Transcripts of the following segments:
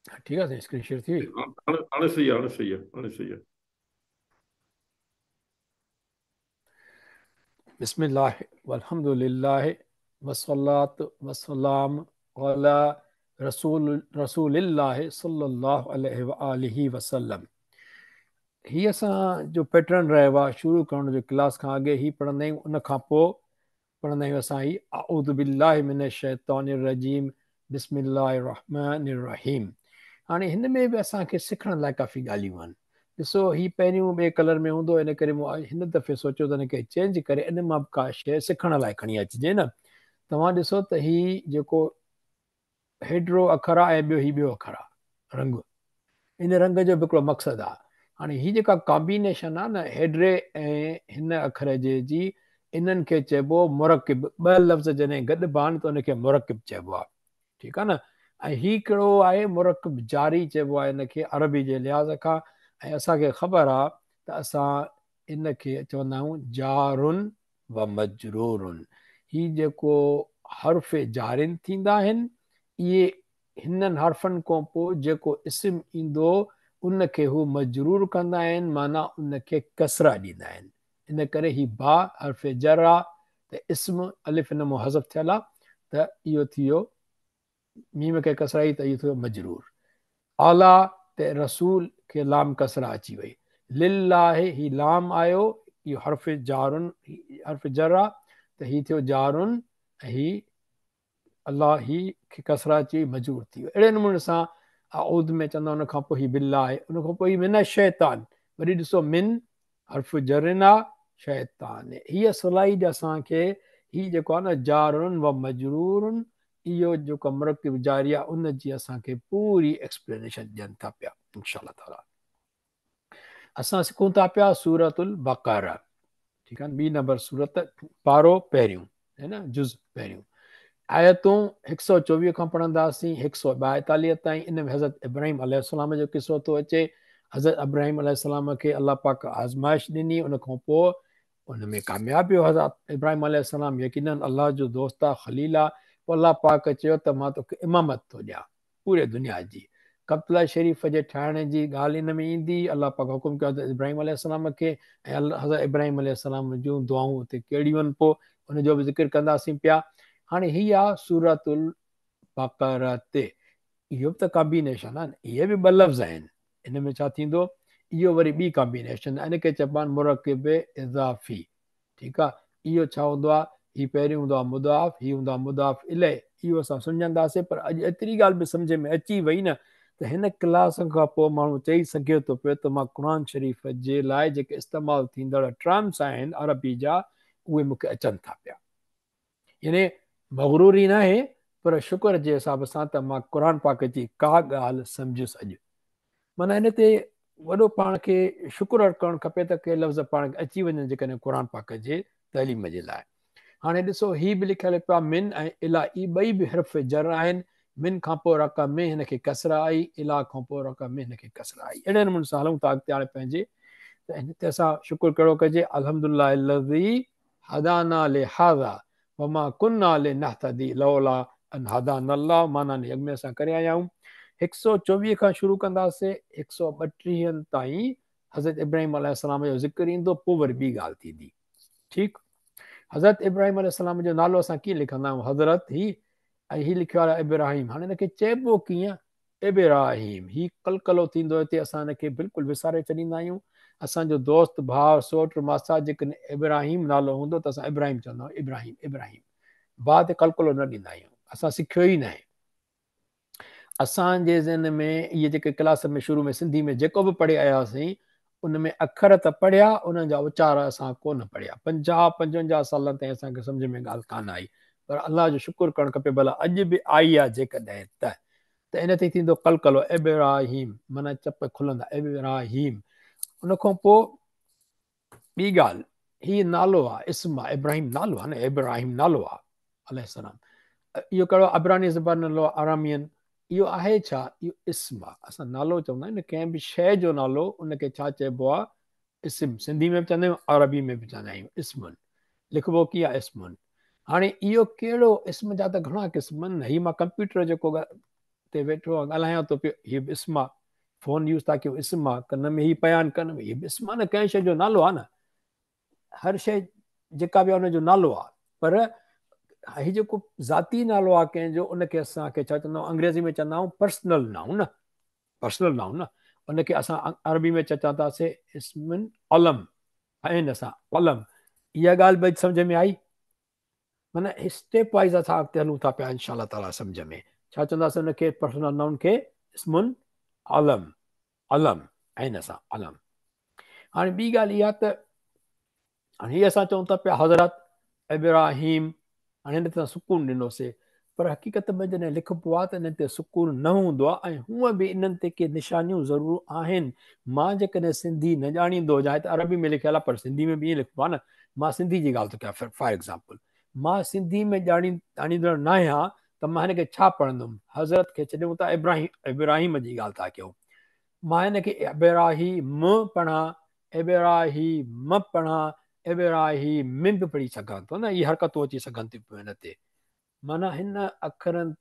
ٺيڪ آ سائين اسڪرين شيئر ٿي وئي. هاڻي هاڻي صحيح آ هاڻي صحيح آ هاڻي صحيح آ. بسم الله والحمد لله والصلاة والسلام علي رسول رسول الله صلي الله عليه واٰله وسلم. هي اسان جو پيٽرن رهيو آ شروع ڪرڻ جو ڪلاس کان اڳي هي پڙهندا آهيون ان کان پوء پڙهندا آهيون اسان هي اعوذ بالله من الشيطان الرجيم بسم الله الرحمن الرحيم. هاڻي هن ۾ به اسان کي سکڻ لاء ڪافي ڳالهيون آهن. ڏسو هي پهريون ٻئي ڪلر ۾ هوندو ان ڪري مون هن دفعي سوچيو ته هن کي چينج ڪري ان مان به ڪا شيء سکڻ لاء کڻي اچجي نه. توهان ڏسو ته هي جيڪو هيڊرو اکر آ ۽ ٻيو هي ٻيو اکر آ رنگ ان رنگ جو به هڪڙو مقصد آ. هاڻي هي جيڪا ڪامبينيشن آ نه هيڊري ۽ هن اکر جي جي انهن کي چئبو مرڪب. ٻه لفظ جڏهن گڏبا آهن ته ان کي مرڪب چئبو آ. ٺيڪ آ نه. ۽ هي ڪهڙو آهي مرڪب جاري چئبو آ ان کي عربي جي لحاظ کان. ۽ اسان کي خبر آ ته اسان ان کي چوندا آهيون جارن و مجرور. هي جيڪو حرف جارين ٿيندا آهن اهي هنن حرفن کان پوء جيڪو اسم ايندو ان کي هو مجرور ڪندا آهن معنيٰ ان کي ڪسره ڏيندا آهن. ان ڪري هي با حرف جر آ ته اسم الف ان مان حذف ٿيل آ ته اهو ٿي ويو ميم کي ڪسره آئي ته اهو ٿيو مجرور. عليٰ تي رسول کي لام ڪسره اچي وئي. لله هي لام آيو اهو حرف جارن حرف جر آ ته هي ٿيو جارن ۽ هي الله هي کي ڪسره اچي وئي مجرور ٿي ويو. اهڙي نموني سان اعوذ ۾ چوندا ان کان پوء هي بالله ان کان پوء هي من الشيطان وري ڏسو من حرف جر آ شيطان. هيء سلائيڊ اسان کي هي جيڪو آ نه جار و مجرور اهو جيڪو مرڪب جاري آ ان جي اسان کي پوري ايڪسپلينيشن ڏين ٿا پيا انشاء الله تعالي. اسان سکون ٿا پيا سورة البقره ٺيڪ آ ٻي نمبر سورت پارو پهريون هي نه جز پهريون آيتون 124 کان پڙهنداسين 142 تائين. ان ۾ حضرت ابراهيم عليه السلام جو قصو ٿو اچي. حضرت ابراهيم عليه السلام کي الله پاڪ آزمائش ڏني ان کان پوء ان ۾ ڪامياب ويو. حضرت ابراهيم عليه السلام يقيناً الله جو دوست آ خليل آ. پوء الله پاڪ چيو ته مان توکي امامت ٿو ڏيان پوري دنيا جي. ڪعبة الله شريف جي ٺاهڻ جي ڳالهه ان ۾ ايندي. الله پاڪ حڪم ڪيو حضرت ابراهيم عليه السلام کي ۽ حضرت ابراهيم عليه السلام جون دعائون اتي ڪهڙيون آهن پوء ان جو به ذڪر ڪنداسين پيا. هاڻي هي آ سورة البقره تي اهو به ته ڪامبينيشن آ نه اهي به ٻه لفظ آهن. ان ۾ ڇا ٿيندو اهو وري ٻي ڪامبينيشن ان کي چئبو آهي مرڪب اضافي. ٺيڪ آ اهو ڇا هوندو آ هي پهريون هوندو آ مضاف هي هوندو آ مضاف اليه. اهو اسان سمجهنداسين پر اڄ ايتري ڳالهه به سمجهه ۾ اچي وئي نه ته هن ڪلاس کان پوء ماڻهو چئي سگهي ٿو پيو ته مان قرآن شريف جي لاء جيڪي استعمال ٿيندڙ ٽرمس آهن عربي جا اهي مون کي اچن ٿا پيا. يعني مغروري ناهي پر شڪر جي حساب سان ته مان قرآن پاڪ جي ڪا ڳالهه سمجهيس اڄ. معنيٰ ان تي وڏو پاڻ کي شڪر ڪرڻ کپي ته ڪي لفظ پاڻ کي اچي وڃن جيڪڏهن قرآن پاڪ جي تعليم جي لاء. هاڻي ڏسو هي به لکيل پيو آهي من ۽ اليٰ اي ٻئي به حرف جر آهن. من کان پوء رقم ۾ هن کي ڪسره آئي اليٰ کان پوء رقم ۾ هن کي ڪسره آئي. اهڙي نموني سان هلون ٿا اڳتي هاڻي پنهنجي ته هن تي اسان شڪر ڪهڙو ڪجي الحمدلله الذي هدانا لهذا وما كنا لنهتدي لولا ان هدانا الله. معنيٰ ان اڳ ۾ اسان ڪري آيا آهيون. 124 کان شروع ڪنداسين 132 تائين حضرت ابراهيم عليه السلام جو ذڪر ايندو پوء وري ٻي ڳالهه ٿيندي. ٺيڪ حضرت ابراهيم عليه السلام جو نالو اسان ڪيئن لکندا آهيون حضرت هي ۽ هي لکيو آهي ابراهيم. هاڻي هن کي چئبو ڪيئن ابراهيم. هي قلقلو ٿيندو هتي اسان هن کي بلڪل وساري ڇڏيندا آهيون. اسان جو دوست ڀاء سوٽ ماسا جيڪڏهن ابراهيم نالو هوندو ته اسان ابراهيم چوندا آهيون ابراهيم ابراهيم با تي قلقلو نه ڏيندا آهيون. اسان سکيو ئي ناهي. اسان جي ذهن ۾ اهي جيڪي ڪلاس ۾ شروع ۾ سنڌي ۾ جيڪو به پڙهي آياسين ان ۾ اکر ته پڙهيا انهن جا اچار اسان ڪونه پڙهيا. 50 55 سالن تائين اسان کي سمجهه ۾ ڳالهه ڪانه آئي پر الله جو شڪر ڪرڻ کپي ڀلا اڄ به آئي آ جيڪڏهن ته ته ان تي ٿيندو قلقلو ابراهيم معنيٰ چپ کلندا ابراهيم. ان کان پوء ٻي ڳالهه هي نالو آ اسم آ ابراهيم نالو آ نه ابراهيم نالو آ عليه السلام. اهو ڪهڙو عبراني زبان نالو آ آرامين. اهو آهي ڇا اهو اسم آ. اسان نالو چوندا آهيون نه ڪنهن به شيء جو نالو ان کي ڇا چئبو آ اسم. سنڌي ۾ به چوندا آهيون عربي ۾ به چوندا آهيون اسمن. لکبو ڪيئن آ اسمن. هاڻي اهو ڪهڙو اسم جا ته گهڻا قسم آهن. هي مان ڪمپيوٽر جيڪو تي ويٺو آهيان ڳالهايان ٿو پيو، هي به اسم آهي. فون يوز ٿا ڪيون اسم آهي، ڪن ۾ هي پيا آهن ڪن ۾ هي به اسم آهي نه، ڪنهن شيء جو نالو آهي نه، هر شيء جيڪا به آهي ان جو نالو آهي. پر هي جيڪو ذاتي نالو آهي ڪنهن جو، ان کي اسان کي ڇا چوندا آهيون؟ انگريزي ۾ چوندا آهيون پرسنل نائون نه، پرسنل نائون نه، ان کي اسان عربي ۾ چونداسين اسم علم، عين سان علم. اها ڳالهه به سمجهه ۾ آئي؟ معنيٰ اسٽيپ وائز اسان اڳتي هلون ٿا پيا انشاء الله تعاليٰ. سمجهه ۾ ڇا چونداسين ان کي؟ پرسنل نائون کي اسم علم، علم عين سان علم. هاڻي ٻي ڳالهه اها ته هاڻي هي اسان چئون ٿا پيا حضرت ابراهيم، هاڻي هن تي سڪون ڏنوسي، پر حقيقت ۾ جڏهن لکبو آهي ته انهن تي سڪون نه هوندو آهي، ۽ هونء به انهن تي ڪي نشانيون ضرور آهن. مان جيڪڏهن سنڌي نه ڄاڻيندو هجان، هت عربي ۾ لکيل آهي پر سنڌي ۾ به ائين لکبو آهي نه، مان سنڌي جي ڳالهه ٿو ڪيان، فار ايگزامپل مان سنڌي ۾ ڄاڻيندڙ نه آهيان ته مان هن کي ڇا پڙهندم؟ حضرت کي ڇڏيون ٿا، ابراهيم ابراهيم جي ڳالهه ٿا ڪيون، مان هن کي ابراهيم پڙهان، ابراهيم پڙهان، ابراهيم به پڙهي سگهان ٿو نه، اهي حرڪتون اچي سگهن ٿيون پيون هن تي. معنيٰ هن اکرن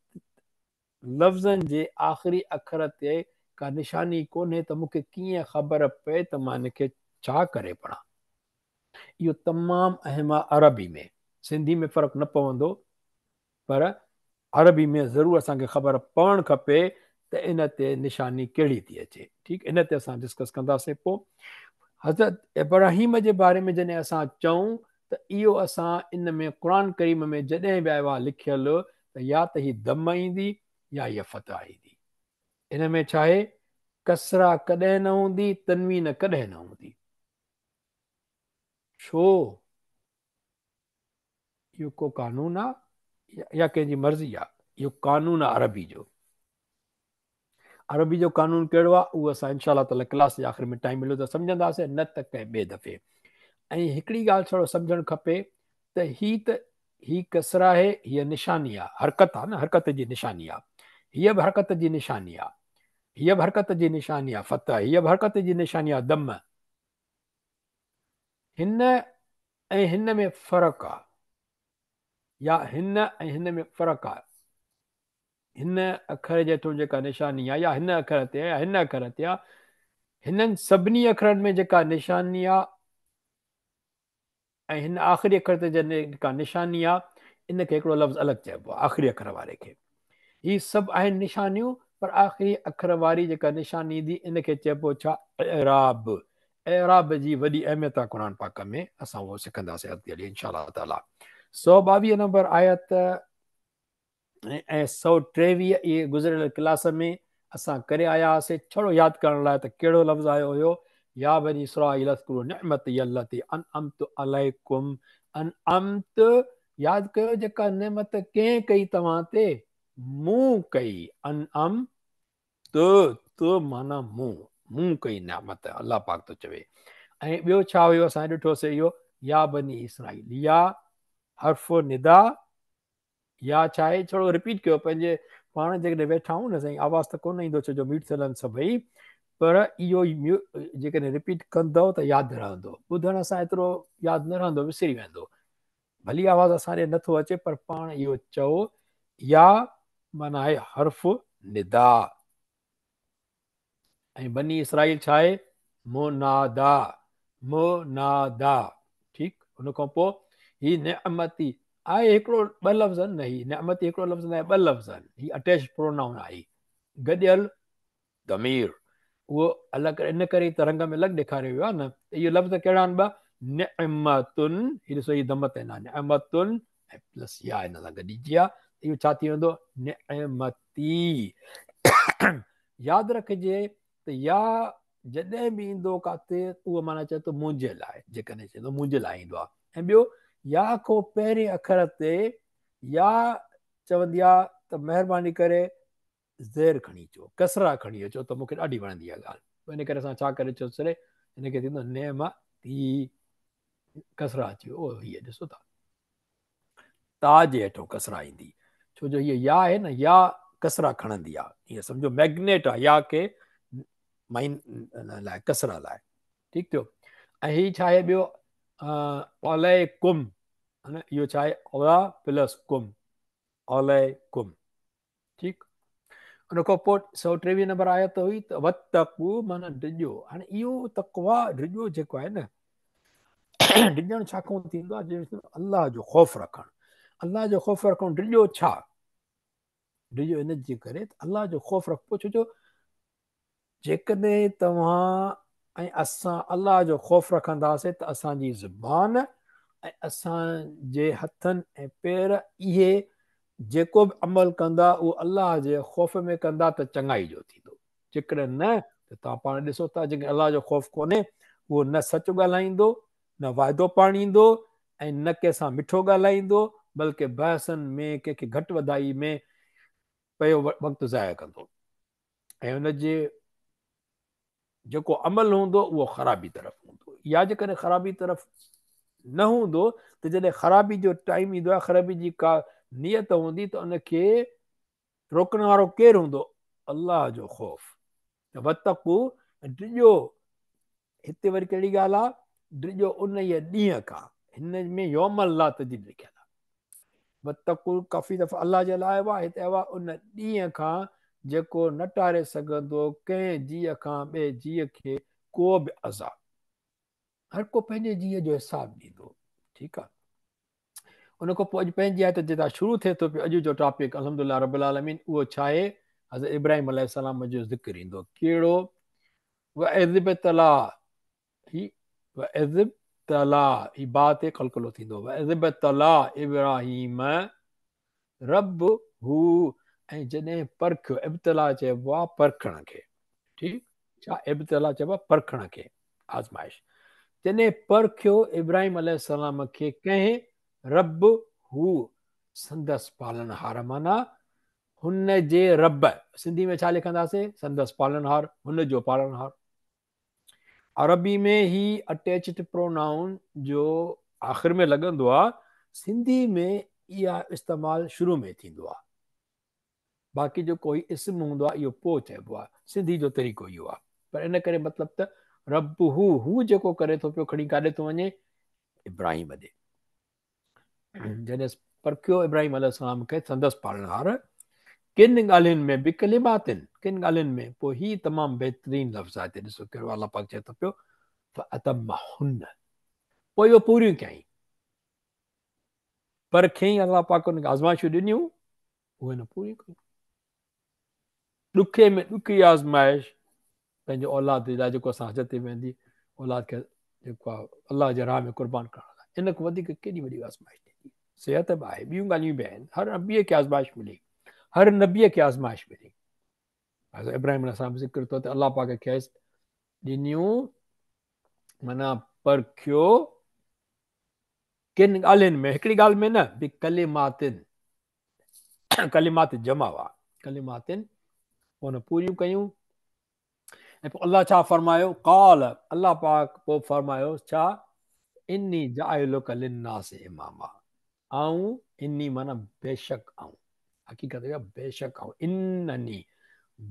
لفظن جي آخري اکر تي ڪا نشاني ڪونهي ته مون کي ڪيئن خبر پئي ته مان هن کي ڇا ڪري پڙهان. اهو تمام اهم آهي عربي ۾، سنڌي ۾ فرق نه پوندو پر عربي ۾ ضرور اسان کي خبر پوڻ کپي ته ان تي نشاني ڪهڙي ٿي اچي. ٺيڪ، ان تي اسان ڊسڪس ڪنداسين پوء. حضرت ابراهيم جي باري ۾ جڏهن اسان چئون ته اهو اسان ان ۾ قرآن ڪريم ۾ جڏهن به آيو آهي لکيل ته يا ته هي ضم ايندي يا هيء فتح ايندي. ان ۾ ڇا آهي؟ ڪسره ڪڏهن نه هوندي، تنوين ڪڏهن نه هوندي. ڇو؟ اهو ڪو قانون آهي يا ڪنهن جي مرضي آهي؟ اهو قانون آهي عربي جو. عربي جو قانون ڪهڙو آهي اهو اسان انشاء الله تعالي ڪلاس جي آخر ۾ ٽائيم مليو ته سمجهنداسين، نه ته ڪنهن ٻئي دفعي. ۽ هڪڙي ڳالهه ٿورو سمجهڻ کپي ته هي ته هي ڪسره آهي، هيء نشاني آهي، حرڪت آهي نه، حرڪت جي نشاني آهي. هيء به حرڪت جي نشاني آهي، هيء به حرڪت جي نشاني آهي فتح، هيء به حرڪت جي نشاني آهي ضم. هن ۽ هن ۾ فرق آهي، يا هن ۽ هن ۾ فرق آهي. هن اکر جي هيٺون جيڪا نشاني آهي يا هن اکر تي آهي يا هن اکر تي آهي، هنن سڀني اکرن ۾ جيڪا نشاني آهي ۽ هن آخري اکر تي جيڪا نشاني آهي ان کي هڪڙو لفظ الڳ چئبو آهي، آخري اکر واري کي. هي سڀ آهن نشانيون پر آخري اکر واري جيڪا نشاني ايندي ان کي چئبو ڇا؟ اعراب. اعراب جي وڏي اهميت آهي قرآن پاڪ ۾، اسان اهو سکنداسين اڳتي هلي انشاء الله تعالي. 122 نمبر آيت ۽ 123 اهي گذريل ڪلاس ۾ اسان ڪري آيا هئاسين، ڇڙو ياد ڪرڻ لاء ته ڪهڙو لفظ آيو هيو، يا بني اسرائيل اذڪروا نعمتي التي انعمت عليڪم، انعمت ياد ڪيو جيڪا نعمت ڪنهن ڪئي توهان تي، مون ڪئي، انعمت ت معنيٰ مون، مون ڪئي نعمت، الله پاڪ ٿو چوي. ۽ ٻيو ڇا هيو اسان ڏٺوسي اهو يا بني اسرائيل، يا حرف ندا يا ڇا آهي؟ ٿورو رپيٽ ڪيو پنهنجي پاڻ جيڪڏهن ويٺا آهيون نه سائين آواز ته ڪونه ايندو ڇو جو ميوٽ ٿيل آهن سڀئي پر اهو جيڪڏهن رپيٽ ڪندؤ ته ياد رهندو، ٻڌڻ سان ايترو ياد نه رهندو، وسري ويندو. ڀلي آواز اسان ڏي نٿو اچي پر پاڻ اهو چئو يا معنيٰ آهي حرف ندا. ۽ بني اسرائيل ڇا آهي؟ منادا، منادا، ٺيڪ. ان کان پوء هي نعمتي آهي هڪڙو ٻه لفظ آهن نه، هي نعمتي هڪڙو لفظ نه آهي، ٻه لفظ آهن. هي اٽيچ پرونائون آهي، گڏيل ضمير، اهو الڳ ڪري ان ڪري ته رنگ ۾ الڳ ڏيکاريو ويو آهي نه. اهي لفظ ڪهڙا آهن؟ ٻه، نعمتن، هي ڏسو هي ضمت آهن، نعمتن ۽ پلس يا هن سان گڏجي آ، اهو ڇا ٿي ويندو؟ نعمتي. ياد رکجي ته يا جڏهن به ايندو ڪاٿي اهو معنيٰ چئي ٿو منهنجي لاء، جيڪڏهن چئي ٿو منهنجي لاء ايندو آ. ۽ ٻيو يا کان پهرين اکر تي يا چوندي آ ته مهرباني ڪري زير کڻي اچو، ڪسرا کڻي اچو ته مون کي ڏاڍي وڻندي آ ڳالهه. ان ڪري اسان ڇا ڪري ڇڏيوسين، هن کي ٿيندو نعمتي، ڪسرا اچي ويو. او هيء ڏسو ٿا تا جي هيٺون ڪسرا ايندي، ڇو جو هيء يا آهي نه، يا ڪسرا کڻندي آ، هيء سمجهو ميگنيٽ آ يا کي مائن لاء ڪسرا لاء. ٺيڪ ٿيو. ۽ هي ڇا آهي ٻيو؟ عليڪم، اهو ڇا آهي؟ علا پلس ڪم، عليڪم. ٺيڪ. ان کان پوء 123 نمبر آيت هئي ته واتقوا معنيٰ ڊڄو. هاڻي اهو تقويٰ ڊڄو جيڪو آهي نه، ڊڄڻ ڇا کان ٿيندو آهي؟ الله جو خوف رکڻ. الله جو خوف رکڻ ڊڄو ڇا؟ ڊڄو ان جي ڪري ته الله جو خوف رکبو، ڇو جو جيڪڏهن توهان ۽ اسان الله جو خوف رکنداسين ته اسان جي زبان ۽ اسان جي هٿن ۽ پير اهي جيڪو به عمل ڪندا اهو الله جي خوف ۾ ڪندا ته چڱائي جو ٿيندو، جيڪڏهن نه ته توهان پاڻ ڏسو ٿا جيڪڏهن الله جو خوف ڪونهي اهو نه سچ ڳالهائيندو، نه واعدو پاڻيندو ۽ نه ڪنهن سان مٺو ڳالهائيندو بلڪه بحثن ۾ ڪنهن کي گهٽ وڌائي ۾ پيو وقت ضايع ڪندو ۽ ان جي جيڪو عمل هوندو اهو خرابي طرف هوندو يا جيڪڏهن خرابي طرف نه هوندو ته جڏهن خرابي جو ٽائيم ايندو آهي خرابي جي ڪا نيت هوندي ته ان کي روڪڻ وارو ڪير هوندو؟ الله جو خوف. واتقوا ڊڄو، هتي وري ڪهڙي ڳالهه آهي؟ ڊڄو انهيء ڏينهن کان. هن ۾ يوم لا تجد لکيل آهي. واتقوا ڪافي دفعا الله جي لاء آيو آهي، هتي آيو آهي ان ڏينهن کان جيڪو نه ٽاري سگهندو ڪنهن جيء کان ٻئي جيء کي ڪو به عذاب. هر ڪو پنهنجي جيء جو حساب ڏيندو. ٺيڪ آهي. ان کان پوء اڄ پنهنجي آيت جتان شروع ٿئي ٿو پيو اڄ جو ٽاپڪ الحمد لله رب العالمين اهو ڇا آهي؟ حضرت ابراهيم عليه السلام جو ذڪر ايندو. ڪهڙو؟ واذ ابتليٰ هي واذ ابتليٰ هي با تي قلقلو ٿيندو واذ ابتليٰ ابراهيم ربه ۽ جڏهن پرکيو، ابتلاء چئبو آهي پرکڻ کي، ٺيڪ، ڇا ابتلاء چئبو آهي پرکڻ کي، آزمائش، جڏهن پرکيو ابراهيم عليه السلام کي ڪنهن، ربه سندس پالڻهار معنيٰ هن جي رب، سنڌي ۾ ڇا لکنداسين سندس پالڻهار، هن جو پالڻهار. عربي ۾ هي اٽيچڊ پرونائون جو آخر ۾ لڳندو آ، سنڌي ۾ اها استعمال شروع ۾ ٿيندو آ. باقي جيڪو هي اسم هوندو آ اهو پوء چئبو آ. سنڌي جو طريقو اهو آ. پر ان ڪري مطلب ته ربه هو جيڪو ڪري ٿو پيو کڻي ڪاڏي ٿو وڃي؟ ابراهيم ڏي. جڏهن پرکيو ابراهيم عليه السلام کي سندس پالڻهار ڪن ڳالهين ۾ بڪلمات ڪن ڳالهين ۾ پوء هي تمام بهترين لفظ آهي ڏسو ڪهڙو الله پاڪ چئي ٿو پيو فاتمهن پوء اهو پوريون ڪيائين پرکيائين الله پاڪ ان کي آزمائشون ڏنيون اهي هن پوريون ڪيون ڏکي ۾ ڏکي آزمائش پنهنجي اولاد جي لاء جيڪو اسان حج تي ويندي اولاد کي جيڪو آهي الله جي راهه ۾ قربان ڪرڻ لاء ان کان وڌيڪ ڪيڏي وڏي آزمائش ٿيندي صحت به آهي ٻيون ڳالهيون به آهن هر نبيء کي آزمائش ملي هر نبيء کي آزمائش ملي حضرت ابراهيم عليه السلام ذڪر ٿو ته الله پاڪ کيس ڏنيون معنيٰ پرکيو ڪن ڳالهين ۾ هڪڙي ڳالهه ۾ نه بڪلماتن ڪلمات جمع هئا ڪلمات ان پوريون ڪيون ۽ پوء الله ڇا فرمايو قال الله پاڪ پوء فرمايو ڇا اني جاعلک للناس اماما آئون اني معنيٰ بيشڪ آئون حقيقت اها بيشڪ آئون انني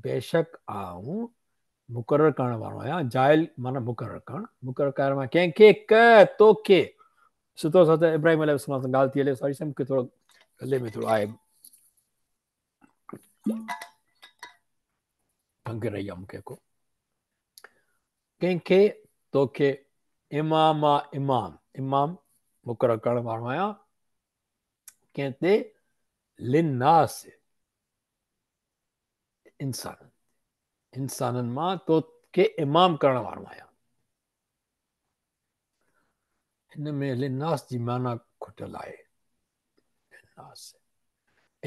بيشڪ آئون مقرر ڪرڻ وارو آهيان جاعل معنيٰ مقرر ڪرڻ مقرر ڪرڻ معنيٰ ڪنهن کي ڪ توکي سٺو سو ته ابراهيم عليه السلام سان ڳالهه ٿي هلي سوري سم کي ٿورو گلي ۾ ٿورو آهي کنگهه رهي آهي مونکي ڪو ڪنهن کي توکي امام امام امام مقرر ڪرڻ وارو آهيان ڪنهن تي للناس انسانن انسانن مان توکي امام ڪرڻ وارو آهيان هن ۾ للناس جي معنيٰ کٽل آهي. للناس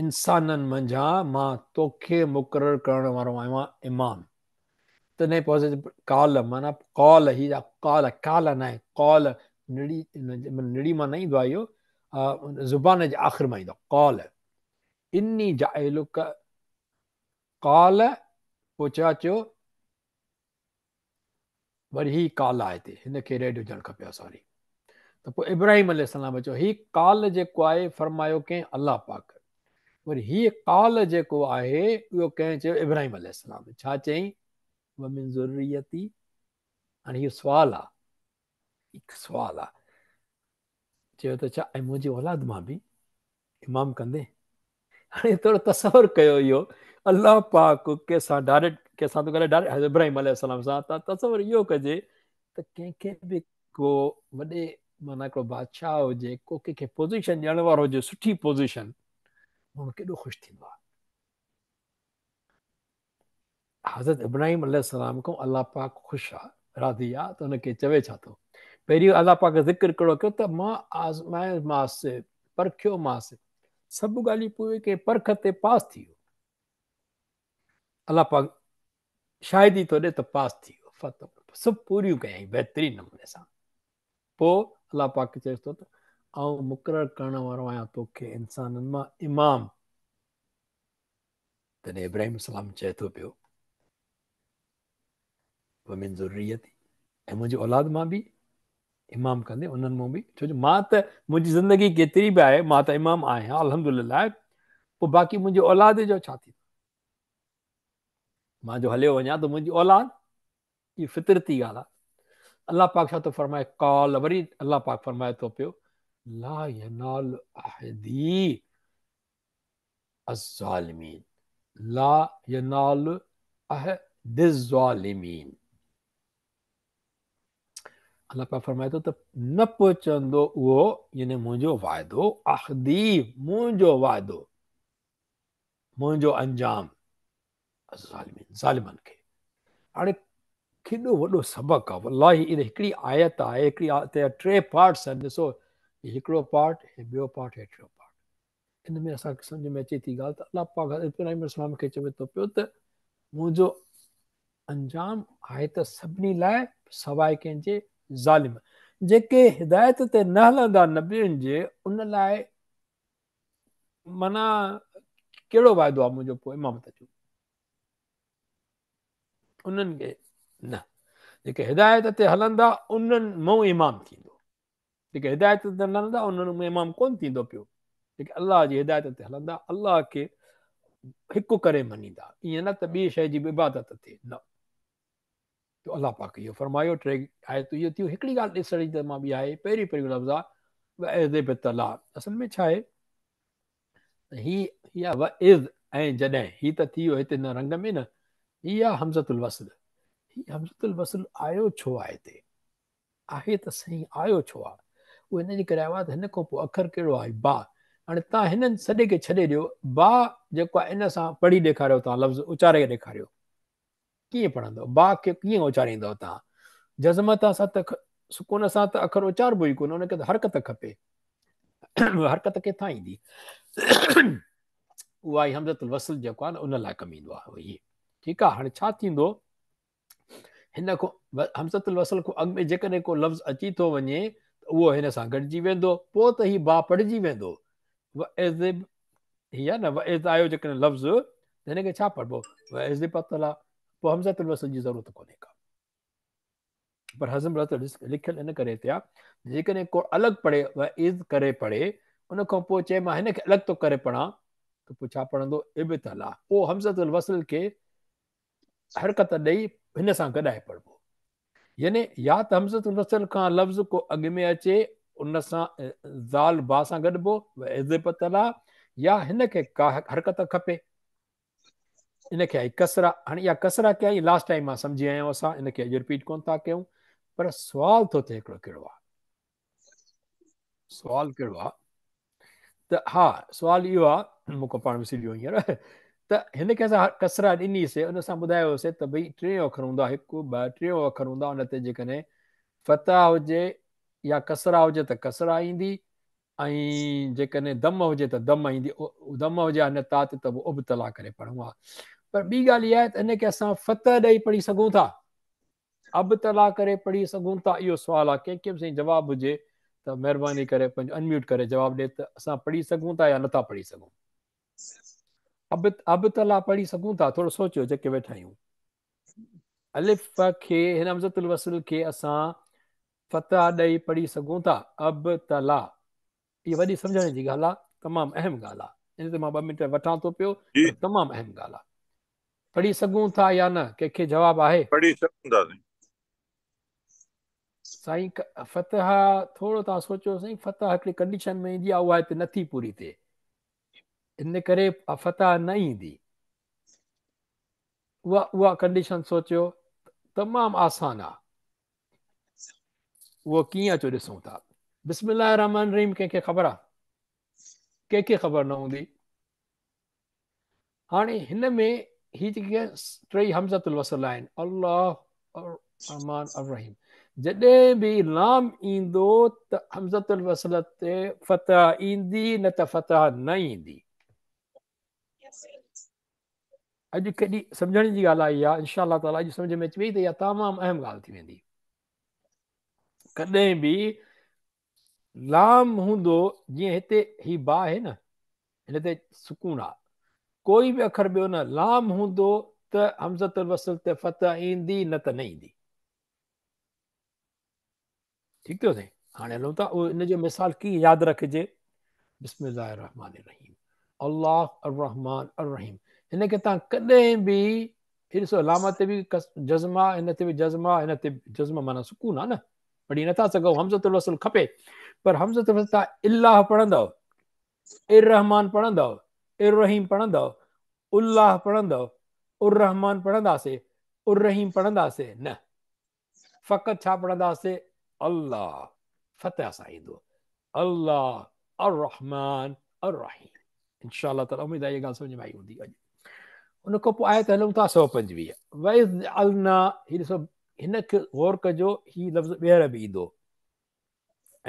انسانن منجهان مان توکي مقرر ڪرڻ وارو آهيان امام. تڏهن پوء حضرت قال معنيٰ قال هي جا قال قال ناهي قال نڙي نڙي مان نه ايندو آهي اهو زبان جي آخر مان ايندو آهي قال اني جاعلک قال پوء ڇا چيو وري هي قال آهي هتي هن کي ريڊ هجڻ کپي ها سوري ته پوء ابراهيم عليه السلام چيو هي قال جيڪو آهي فرمايو ڪنهن الله پاڪ وري هي قال جيڪو آهي اهو ڪنهن چيو ابراهيم عليه السلام ڇا چيائين ومن ذريتي هاڻي هي سوال آ هڪ سوال آ چيو ته ڇا ۽ منهنجي اولاد مان به امام ڪندين؟ هاڻي ٿورو تصور ڪيو اهو الله پاڪ ڪنهن سان ڊائريڪٽ ڪنهن سان ٿو ڳالهائي ڊائريڪٽ حضرت ابراهيم عليه السلام سان. ته تصور اهو ڪجي ته ڪنهن کي به ڪو وڏي معنيٰ هڪڙو بادشاهه هجي، ڪو ڪنهن کي پوزيشن ڏيڻ وارو هجي، سٺي پوزيشن، ماڻهو ڪيڏو خوش ٿيندو آهي. حضرت ابراهيم عليه السلام کان الله پاڪ خوش آ، راضي آ، ته ان کي چوي ڇا ٿو؟ پهريون الله پاڪ ذڪر ڪهڙو ڪيو ته مان آزمايومانس، پرکيومانس، سڀ ڳالهيون پوريون ڪيائين، پرک تي پاس ٿي ويو. الله پاڪ شاهدي ٿو ڏي ته پاس ٿي ويو، سڀ پوريون ڪيائين بهترين نموني سان. پوء الله پاڪ چئيس ٿو ته آئون مقرر ڪرڻ وارو آهيان توکي انسانن مان امام. تڏهن ابراهيم السلام چئي ٿو پيو ومن ذريتي، ۽ منهنجي اولاد مان به امام ڪندي، انهن مان به، ڇو جو مان ته منهنجي زندگي ڪيتري به آهي مان ته امام آهيان الحمدلله، پوء باقي منهنجي اولاد جو ڇا ٿيندو؟ مان جو هليو وڃان ته منهنجي اولاد، هي فطرتي ڳالهه آهي. الله پاڪ ڇا ٿو فرمائي؟ قال، وري الله پاڪ فرمائي ٿو پيو لا ينال عهدي الظالمين، لا ينال عهد الظالمين. الله پاڪ فرمائي ٿو ته نه پهچندو اهو، يعني منهنجو وعدو، عهدي منهنجو وعدو، منهنجو انجام، الظالمين ظالمن کي. هاڻي ڪيڏو وڏو سبق آهي والله. ان هڪڙي آيت آهي، هڪڙي آيت جا ٽي پارٽس آهن. ڏسو هي هڪڙو پارٽ، هي ٻيو پارٽ، هي ٽيون پارٽ. ان ۾ اسان کي سمجهه ۾ اچي ٿي ڳالهه ته الله پاڪ حضرت ابراهيم عليه السلام کي چوي ٿو پيو ته منهنجو انجام آهي ته سڀني لاء سواء ڪنهن جي ظالم، جيڪي هدايت تي نه هلندا نبين جي، ان لاء معنيٰ ڪهڙو واعدو آهي منهنجو پوء امامت جو؟ انهن کي نه، جيڪي هدايت تي هلندا انهن مون امام ٿيندو، جيڪي هدايت تي نه هلندا انهن ۾ امام ڪونه ٿيندو پيو. جيڪي الله جي هدايت تي هلندا، الله کي هڪ ڪري مڃيندا، ائين نه ته ٻي شيء جي به عبادت ٿئي، نه. ته الله پاڪ اهو فرمايو، ٽي آيتون اهو ٿيون. هڪڙي ڳالهه ڏسڻ جي ته مان ٻي آهي، پهريون پهريون لفظ آهي واذ ابتليٰ. اصل ۾ ڇا آهي هي، هي آهي واذ ۽ جڏهن، هي ته ٿي ويو هتي هن رنگ ۾ نه، هي آهي همزة الوصل. هي همزة الوصل آيو ڇو آهي هتي؟ آهي ته صحيح آيو ڇو آهي؟ اهو هن جي ڪري آيو آهي ته هن کان پوء اکر ڪهڙو آهي؟ با. هاڻي توهان هن سڄي کي ڇڏي ڏيو، با جيڪو آهي ان سان پڙهي ڏيکاريو، توهان لفظ اچاري ڏيکاريو. ڪيئن پڙهندؤ؟ با کي ڪيئن اچاريندؤ توهان؟ جزم سان ته سڪون سان ته اکر اچاربو ئي ڪونه، ان کي ته حرڪت کپي. حرڪت ڪٿان ايندي؟ اها ئي همزة الوصل جيڪو آهي نه ان لاء ڪم ايندو آهي هي. ٺيڪ آهي، هاڻي ڇا ٿيندو؟ هن کان همزة الوصل کان اڳ ۾ جيڪڏهن ڪو لفظ اچي ٿو وڃي ته اهو هن سان گڏجي ويندو، پوء ته هي با پڙهجي ويندو. واذ هي آهي نه واذ آيو جيڪڏهن لفظ ته هن کي ڇا پڙهبو؟ واذ ابتليٰ، پوء همزة الوصل جي ضرورت ڪونهي ڪا. پر همزة الوصل لکيل ان ڪري هتي آهي جيڪڏهن ڪو الڳ پڙهي واذ ڪري پڙهي ان کان پوء چئي مان هن کي الڳ ٿو ڪري پڙهان ته پوء ڇا پڙهندو؟ ابتليٰ، پوء همزة الوصل کي حرڪت ڏئي هن سان گڏائي پڙهبو. يعني يا ته همزة الوصل کان لفظ ڪو اڳ ۾ اچي ان سان ذال با سان گڏبو واذ ابتليٰ، يا هن کي ڪا حرڪت کپي ان کي آئي ڪسره. هاڻي اها ڪسره ڪيا آئي لاسٽ ٽائيم مان سمجهي آيا آهيون اسان ان کي اڄ رپيٽ ڪون ٿا ڪيون. پر سوال ٿو ٿئي هڪڙو ڪهڙو آهي؟ سوال ڪهڙو آهي ته ها سوال اهو آهي مون کان پاڻ وسري ويو هينئر ته هن کي اسان ڪسره ڏني سي ان سان ٻڌايو سي ته ڀئي ٽيون اکر هوندو آهي، هڪ ٻه ٽيون اکر هوندو آهي، ان تي جيڪڏهن فتح هجي يا ڪسره هجي ته ڪسره ايندي ۽ جيڪڏهن ضم هجي ته ضم ايندي، ضم هجي ها هن تا تي ته پوء ابتلا ڪري پڙهون ها. پر ٻي ڳالهه اها آهي ته ان کي اسان فتح ڏئي پڙهي سگهون ٿا، ابتلا ڪري پڙهي سگهون ٿا؟ اهو سوال آهي. ڪنهن کي به سائين جواب هجي ته مهرباني ڪري پنهنجو انميوٽ ڪري جواب ڏي ته اسان پڙهي سگهون ٿا يا نٿا پڙهي سگهون. ابتلا پڙهي سگهون ٿا؟ ٿورو سوچيو جيڪي ويٺا آهيون. الف کي هن همزة الوصل کي اسان فتح ڏئي پڙهي سگهون ٿا؟ ابتلا. هي وڏي سمجهڻ جي ڳالهه آهي، تمام اهم ڳالهه آهي. ان تي مان ٻه منٽ وٺان ٿو پيو، پر تمام اهم ڳالهه آهي. پڙهي سگهون ٿا يا نه؟ ڪنهن کي جواب آهي؟ پڙهي سگهون ٿا سائين. سائين فتح ٿورو توهان سوچيو سائين، فتح هڪڙي ڪنڊيشن ۾ ايندي آهي، اها هتي نٿي پوري ٿئي، ان ڪري فتح نه ايندي. اها اها ڪنڊيشن سوچيو تمام آسان آ. اهو ڪيئن اچو ڏسون ٿا. بسم الله الرحمٰن الرحيم ڪنهن کي خبر آ؟ ڪنهن کي خبر نه هوندي. هاڻي هن ۾ هي جيڪي ٽئي همزة الوصل آهن الله الرحمٰن الرحيم جڏهن به لام ايندو ته همزة الوصل تي فتح ايندي نه ته فتح نه ايندي. اڄ ڪيڏي سمجهڻ جي ڳالهه آهي اها انشاء الله تعالي اڄ سمجهه ۾ اچي وئي ته اها تمام اهم ڳالهه ٿي ويندي. ڪڏهن به لام هوندو جيئن هتي هي با آهي نه هن تي سڪون آ ڪوئي به اکر ٻيو نه لام هوندو ته همزة الوصل تي فتح ايندي نه ته نه ايندي. ٺيڪ ٿيو سائين هاڻي هلون ٿا ان جو مثال ڪيئن ياد رکجي بسم الله الرحمن الرحيم الله الرحمن الرحيم هن کي تان ڪڏهن به هي ڏسو لام تي به جزم آ هن تي به جزم آ هن تي جزم معنيٰ سڪون آ نه پڙهي نٿا سگهو همزة الوصل کپي پر همزة الوصل تان الله پڙهندؤ الرحمن پڙهندؤ الرحيم پڙهندؤ الله پڙهندؤ الرحمن پڙهنداسي الرحيم پڙهنداسي نه فقط ڇا پڙهنداسي الله فتح سان ايندو الله الرحمن الرحيم انشاء الله تعالي اميد آهي اها ڳالهه سمجھ ۾ آئي هوندي اڄ ان کان پوء آيت هلون ٿا 125 واذ جعلنا هي ڏسو هن کي غور ڪجو هي لفظ ٻيهر به ايندو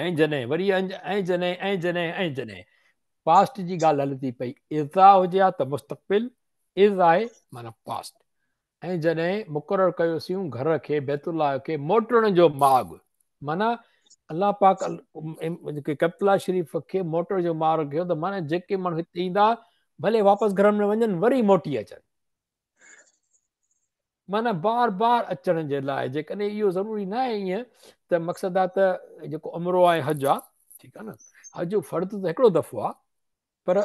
۽ جڏهن وري ۽ جڏهن ۽ جڏهن ۽ جڏهن پاسٽ جي ڳالهه هلي ٿي پئي اذا هجي ها ته مستقبل اذ آهي معنيٰ پاسٽ ۽ جڏهن مقرر ڪيوسيون گهر کي بيت الله کي موٽڻ جو ماڳ معنيٰ الله پاڪ ڪعبة الله شريف کي موٽڻ جو ماڳ رکيو ته معنيٰ جيڪي ماڻهو هتي ايندا ڀلي واپس گهرن ۾ وڃن وري موٽي اچن معنيٰ بار بار اچڻ جي لاء جيڪڏهن اهو ضروري نه آهي ائين ته مقصد آ ته جيڪو عمرو آهي حج آ ٺيڪ آ نه حج فرض ته هڪڙو دفعو آ پر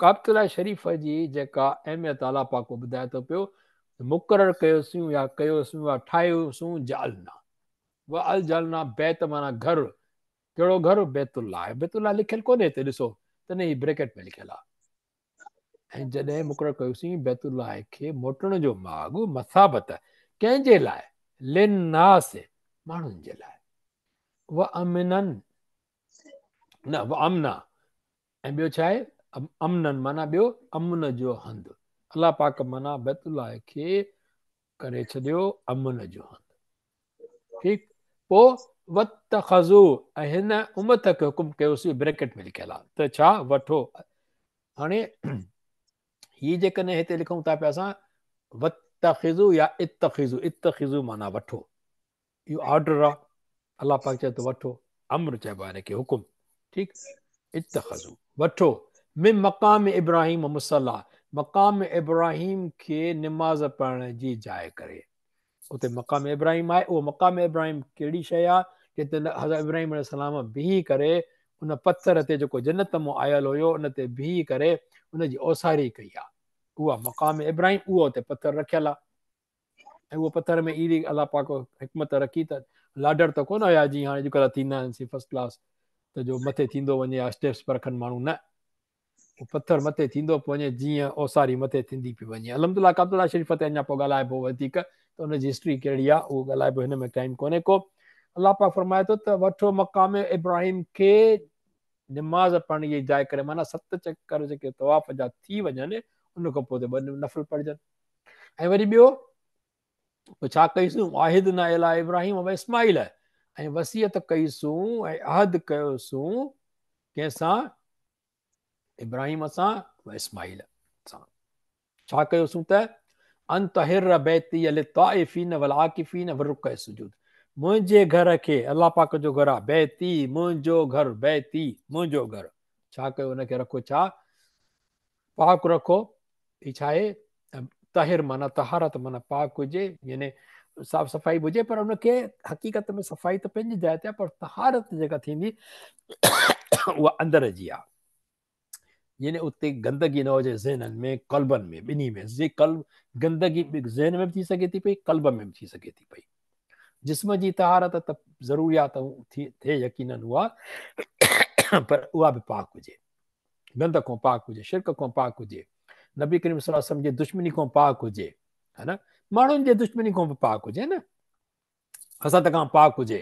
ڪعبة الله شريف جي جيڪا اهميت الله پاڪ ٻڌائي ٿو پيو مقرر ڪيوسون يا ڪيوسون يا ٺاهيوسون جعلنا وجعلنا بيت معنيٰ گهر ڪهڙو گهر بيت الله بيت الله لکيل ڪونهي هتي ڏسو تڏهن هي بريڪيٽ ۾ لکيل آ ۽ جڏهن مقرر ڪيوسين بيت الله کي موٽڻ جو ماڳ مثابة ڪنهن جي لاء للناس ماڻهن جي لاء وامنا نه وامنا ۽ ٻيو ڇا آهي امنا معنيٰ ٻيو امن جو هنڌ الله پاڪ معنيٰ بيت الله کي ڪري ڇڏيو امن جو هنڌ ٺيڪ پوء واتخذوا ۽ هن امت کي حڪم ڪيوسين بريڪٽ ۾ لکيل آهي ته ڇا وٺو هاڻي هي جيڪڏهن هتي لکون ٿا پيا اسان واتخذوا يا اتخذوا اتخذوا معنيٰ وٺو اهو آرڊر آ الله پاڪ چئي ٿو وٺو امر چئبو آهي ان کي حڪم ٺيڪ اتخذوا وٺو من مقام ابراهيم مصليٰ مقام ابراهيم کي نماز پڙهڻ جي جاء ڪري اتي مقام ابراهيم آهي اهو مقام ابراهيم ڪهڙي شيء آهي جتي حضرت ابراهيم عليه السلام بيهي ڪري ان پٿر تي جيڪو جنت مان آيل هيو ان تي بيهي ڪري ان جي اوساري ڪئي آهي اها مقام ابراهيم اهو اتي پٿر رکيل آهي ۽ اهو پٿر ۾ اهڙي الله پاڪ حڪمت رکي ته لاڊر ته ڪونه هيا جيئن هاڻي اڄڪلهه ٿيندا آهن سي فرسٽ ڪلاس ته جو مٿي ٿيندو وڃي يا اسٽيپس پر رکن ماڻهو نه اهو پٿر مٿي ٿيندو پيو وڃي جيئن اوساري مٿي ٿيندي پئي وڃي الحمد لله ڪعبة الله شريف تي اڃا پوء ڳالهائبو وڌيڪ ته ان جي هسٽري ڪهڙي آهي اهو ڳالهائبو هن ۾ ٽائيم ڪونهي ڪو الله پاڪ فرمائي ٿو ته وٺو مقام ابراهيم کي نماز پڙهڻ جي جاء ڪري معنيٰ ست چڪر جيڪي طواف جا ٿي وڃن ان کان پوء ٻه نفل پڙهجن ۽ وري ٻيو پوء ڇا ڪئيسون وعهدنا الي ابراهيم و اسماعيل ۽ وصيت ڪئيسون ۽ عهد ڪيوسون ڪنهن سان ابراهيم سان و اسماعيل سان ڇا ڪيوسون ته ان طهر بيتي للطائفين والعاڪفين والرڪع السجود منهنجي گهر کي الله پاڪ جو گهر آ بيتي منهنجو گهر بيتي منهنجو گهر ڇا ڪيو ان کي رکو ڇا پاڪ رکو هي ڇا آهي طاهر معنيٰ طهارت معنيٰ پاڪ هجي يعني صاف صفائي به هجي پر ان کي حقيقت ۾ صفائي ته پنهنجي جاء تي آهي پر طهارت جيڪا ٿيندي اها اندر جي آهي يعني اتي گندگي نه هجي ذهنن ۾ قلبن ۾ ٻنهي ۾ زي قلب گندگي ذهن ۾ به ٿي سگهي ٿي پئي قلب ۾ به ٿي سگهي ٿي پئي جسم جي طهارت ته ضروري آهي ته ٿئي يقينن اها پر اها به پاڪ هجي گند کان پاڪ هجي، شرڪ کان پاڪ هجي، نبي ڪريم صلي الله عليه وسلم جي دشمني کان پاڪ هجي. ها نه، ماڻهن جي دشمني کان به پاڪ هجي نه، حسد کان پاڪ هجي،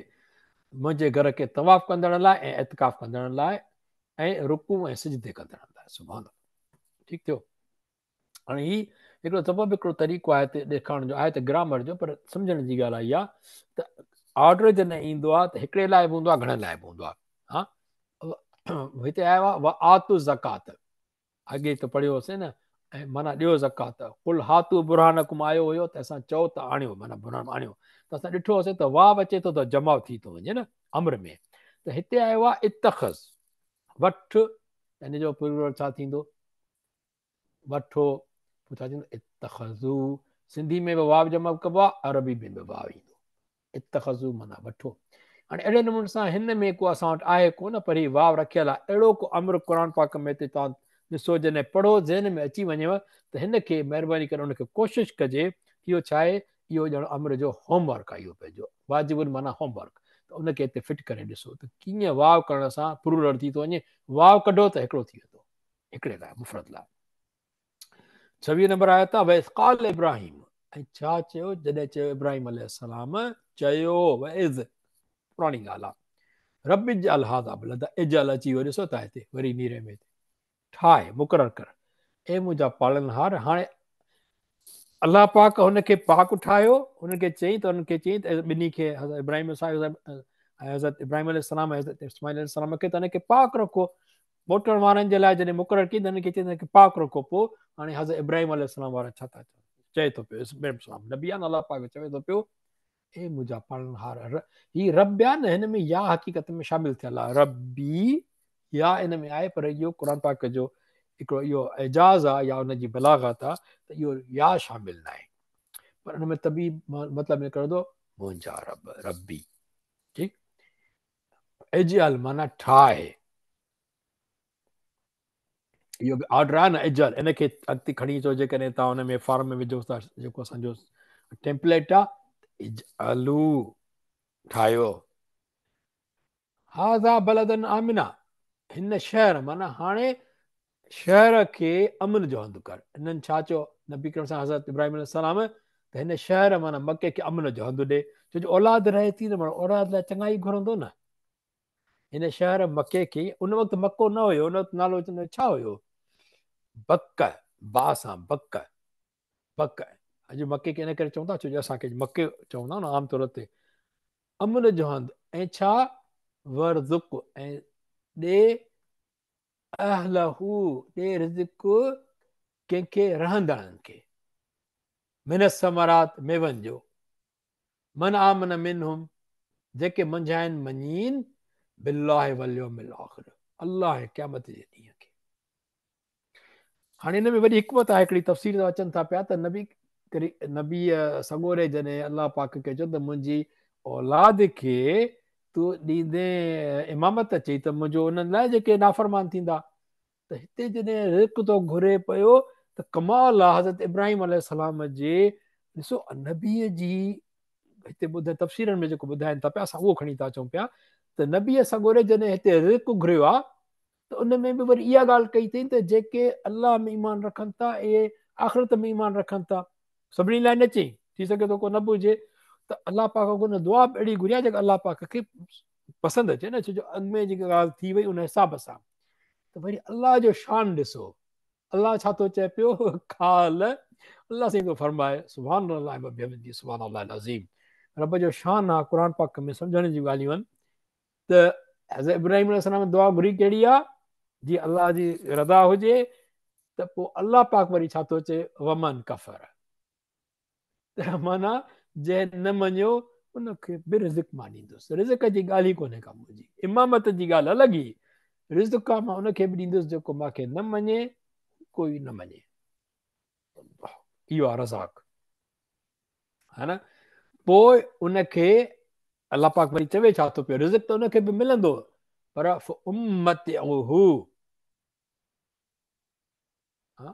منهنجي گهر کي طواف ڪندڙ لاء ۽ اعتڪاف ڪندڙ لاء ۽ رڪوع ۽ سجدي ڪندڙ لاء. سبحان الله. ٺيڪ ٿيو. هاڻي هي هڪڙو سبب هڪڙو طريقو آهي ته ڏيکارڻ جو آهي ته گرامر جو، پر سمجهڻ جي ڳالهه آهي اها ته آرڊر جڏهن ايندو آهي ته هڪڙي لاء به هوندو آهي، گهڻن لاء به هوندو آهي. ها هتي آيو آهي وآتوا الزڪات، اڳي ته پڙهيو هوسين نه، ۽ معنيٰ ڏيو زڪات. قل هاتوا برهانڪم آيو هيو ته اسان چئو ته آڻيو، معنيٰ برهان آڻيو، ته اسان ڏٺو هوسين ته واو اچي ٿو ته جمع ٿي ٿو وڃي نه امر ۾. ته هتي آيو آهي اتخذ، وٺ، ان جو پلورل ڇا ٿيندو؟ وٺو، پوء ڇا ٿيندو؟ اتخذو. سنڌي ۾ به واو جمع ڪبو آهي، عربي ۾ به واو ايندو. اتخذو معنيٰ وٺو. هاڻي اهڙي نموني سان هن ۾ ڪو اسان وٽ آهي ڪونه، پر هي واو رکيل آهي. اهڙو ڪو امر قرآن پاڪ ۾ هتي توهان ڏسو، جڏهن پڙهو ذهن ۾ اچي وڃيو ته هن کي مهرباني ڪري ان کي ڪوشش ڪجي. اهو ڇا آهي؟ اهو ڄڻ امر جو هوم ورڪ آهي. اهو پنهنجو واجب معنيٰ هوم ورڪ، ته ان کي هتي فٽ ڪري ڏسو ته ڪيئن واو ڪرڻ سان پلورل ٿي ٿو وڃي. واو ڪڍو ته هڪڙو ٿي ويندو، هڪڙي لاء، مفرد لاء. 26 نمبر آيت آ، واذ قال ابراهيم، ۽ ڇا چيو جڏهن چيو ابراهيم عليه السلام چيو، واذ پراڻي ڳالهه آ، رب اجعل هذا بلدا، اجعل اچي ويو ڏسو ٿا هتي وري نيري ۾ هتي ٺاهه مقرر ڪر اي منهنجا پالڻهار. هاڻي الله پاڪ هن کي پاڪ ٺاهيو، هن کي چئي ته هن کي چئي ته ٻنهي کي حضرت ابراهيم صاحب ۽ حضرت ابراهيم عليه السلام ۽ حضرت اسماعيل عليه السلام کي ته هن کي پاڪ رکو. موٽڻ وارن جي لاء جڏهن مقرر ڪئي ته هن کي چئي ته هن کي پاڪ رکو. پوء هاڻي حضرت ابراهيم عليه السلام وارا ڇا ٿا چون؟ چئي ٿو پيو ابراهيم السلام نبي آهي نه، الله پاڪ چوي ٿو پيو اي منهنجا پالڻهار، هي رب آهي نه، هن ۾ يا حقيقت ۾ شامل ٿيل آهي، ربي يا ان ۾ آهي، پر اهو قرآن پاڪ جو هڪڙو اهو اعجاز آهي يا ان جي بلاغت آهي ته اهو يا شامل ناهي، پر ان ۾ طبعي مطلب نڪرندو منهنجا رب، ربي. ٺيڪ، اجعل معنيٰ ٺاهه، اهو به آرڊر آهي نه اجعل، ان کي اڳتي کڻي اچو جيڪڏهن توهان ان ۾ فارم ۾ وجهو ٿا جيڪو اسان جو ٽيمپليٽ آهي، اجعلو ٺاهيو. هذا بلدا آمنا، هن شهر معنيٰ هاڻي شهر کي امن جو هنڌ ڪر. انهن ڇا چيو نبي ڪريم سان حضرت ابراهيم عليه السلام ته هن شهر معنيٰ مڪي کي امن جو هنڌ ڏي، ڇو جو اولاد رهي ٿي نه، معنيٰ اولاد لاء چڱائي گهرندو نه. هن شهر مڪي کي، ان وقت مڪو نه هيو، ان وقت نالو ڇا هيو؟ بڪ، با سان بڪ، بڪ. اڄ مڪي کي ان ڪري چون ٿا ڇو جو اسان کي مڪي چوندا نه عام طور تي. امن جو هنڌ ۽ ڇا؟ ورزق ۽ ڏي اهله، ڏي رزق ڪنهن کي؟ رهندڙن کي، من الثمرات ميون جو، من آمن منهم جيڪي منجهائن مڃين، بالله واليوم الاخر الله ۽ قيامت جي ڏينهن کي. هاڻي ان ۾ وڏي حڪمت آهي، هڪڙي تفسير ته اچن ٿا پيا ته نبي نبي سڳوري جڏهن الله پاڪ کي چيو ته منهنجي اولاد کي تون ڏيندين امامت، چئي ته منهنجو انهن لاء جيڪي نافرمان ٿيندا. ته هتي جڏهن رزق ٿو گهري پيو ته ڪمال آ حضرت ابراهيم عليه السلام جي. ڏسو نبي جي هتي ٻڌ تفسيرن ۾ جيڪو ٻڌائن ٿا پيا اسان اهو کڻي ٿا اچون پيا ته نبي سڳوري جڏهن هتي رزق گهريو آ ته ان ۾ به وري اها ڳالهه ڪئي اٿئي ته جيڪي الله ۾ ايمان رکن ٿا اهي آخرت ۾ ايمان رکن ٿا. سڀني لاء نه چئي، ٿي سگهي ٿو ڪو نه به هجي ته الله پاڪ کان ان دعا به اهڙي گهري آهي جيڪا الله پاڪ کي پسند اچي نه، ڇو جو اڳ ۾ جيڪا ڳالهه ٿي وئي ان حساب سان ته وري الله جو شان ڏسو، الله ڇا ٿو چئي پيو، قال الله سائين ٿو فرمائي سبحان الله وبحمده سبحان الله العظيم. رب جو شان آ، قرآن پاڪ ۾ سمجهڻ جون ڳالهيون آهن ته حضرت ابراهيم عليه السلام دعا گهري ڪهڙي آ، جي الله جي رضا هجي ته پوء الله پاڪ وري ڇا ٿو چئي، ومن ڪفر، ته معنيٰ جنهن نه مڃيو ان کي به رزق مان ڏيندس. رزق جي ڳالهه ئي ڪونهي ڪا منهنجي، امامت جي ڳالهه الڳ ئي، رزق مان ان کي به ڏيندس جيڪو مان کي نه مڃي، ڪوئي نه مڃي. اهو آ رزاق، ها نه. پوء ان کي الله پاڪ وري چوي ڇا ٿو پيو، رزق ته ان کي به ملندو پر فامتعه، ها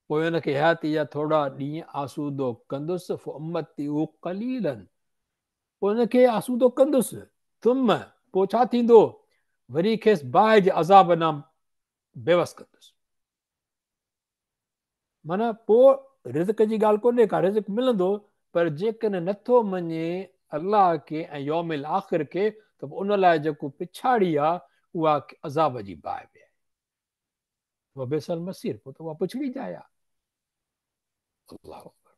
پوء ان کي حياتي جا ٿورا ڏينهن آسودو ڪندس، فامتعه قليلا، پوء ان کي آسودو ڪندس، ثم پوء ڇا ٿيندو، وري کيس باهه جي عذاب ڏانهن بيوس ڪندس. معنيٰ پوء رزق جي ڳالهه ڪونهي ڪا، رزق ملندو، پر جيڪڏهن نٿو مڃي الله کي ۽ يوم الآخر کي ته پوء ان لاء جيڪو پڇاڙي آ اها عذاب جي باهه به آهي. وبئس المصير، پوء ته اها پڇڙي جاء آ. الله اڪبر.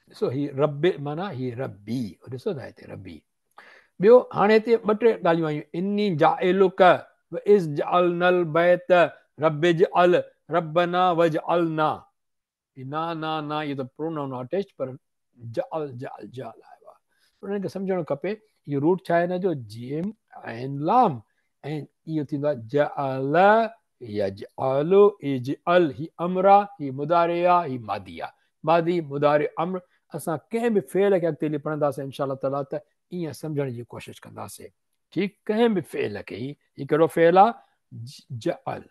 ڏسو هي رب معنيٰ هي ربي، ڏسو ٿا هتي ربي. ٻيو هاڻي هتي ٻه ٽي ڳالهيون آيون، اني جاعلک واذ جعلنا البيت رب اجعل ربنا واجعلنا، هي نا نا نا اهو ته پرونائون آ اٽيچ، پر جعل جعل جعل آيو آهي. انهن کي سمجهڻ کپي اهو روٽ ڇا آهي هن جو، جيم عين لام، ۽ اهو ٿيندو آهي جعل يجعل اجعل، هي امر آ، هي مضارع آ، هي ماضي آ، ماضي مضارع امر. اسان ڪنهن به فعل کي اڳتي هلي پڙهنداسين انشاء الله تعالي ته ائين سمجهڻ جي ڪوشش ڪنداسين، ٺيڪ. ڪنهن به فعل کي، هي ڪهڙو فعل آ، جعل،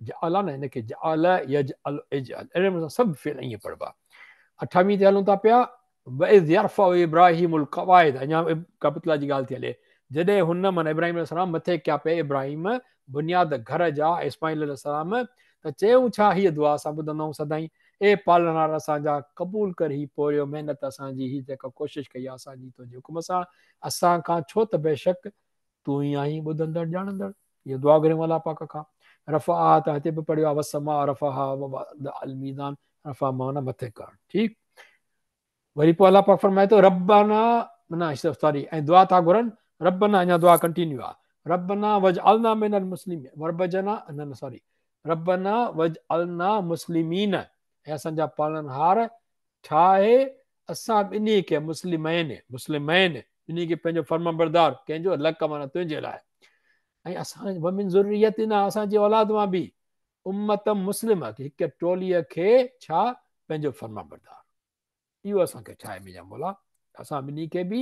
جعل آ نه، هن کي جعل يجعل اجعل، اهڙي نموني سان سڀ فعل ائين پڙهبا. اٺاويهين تي هلون ٿا پيا، واذ يرفع ابراهيم القواعد، اڃا ڪعبة الله جي ڳالهه ٿي هلي، جڏهن هن معنيٰ ابراهيم عليه السلام مٿي ڪيا پئي ابراهيم بنياد گهر جا اسماعيل عليه السلام، ته چيائون ڇا هيء دعا اسان ٻڌندا آهيون سدائين، اي پالڻهار اسان جا قبول ڪر هي پورهيو محنت اسان جي، هي جيڪا ڪوشش ڪئي آهي اسان جي تنهنجي حڪم سان اسان کان، ڇو ته بيشڪ تون ئي آهين ٻڌندڙ ڄاڻندڙ. اها دعا گهريون الله پاڪ کان. رفعها ته هتي به پڙهيو آهي والسماء رفعها ووضع الميزان، رفع معنيٰ مٿي ڪرڻ، ٺيڪ. وري پوء الله پاڪ فرمائي ٿو ربنا نه سوري، ۽ دعا ٿا گهرن ربنا، اڃا دعا ڪنٽينيو آهي، ربنا واجعلنا من المسلمين، ربجنا نه نه سوري، ربنا واجعلنا مسلمين، اي اسان جا پالڻهار ٺاهي اسان ٻنهي کي مسلمين، مسلمين ٻنهي کي پنهنجو فرمانبردار، ڪنهن جو، لڪ معنيٰ تنهنجي لاء، ۽ اسان ومن ذريتنا اسان جي اولاد مان به، امة مسلمة هڪ ٽوليء کي ڇا پنهنجو فرمانبردار، اهو اسان کي ٺاهي منهنجا مولا، اسان ٻنهي کي به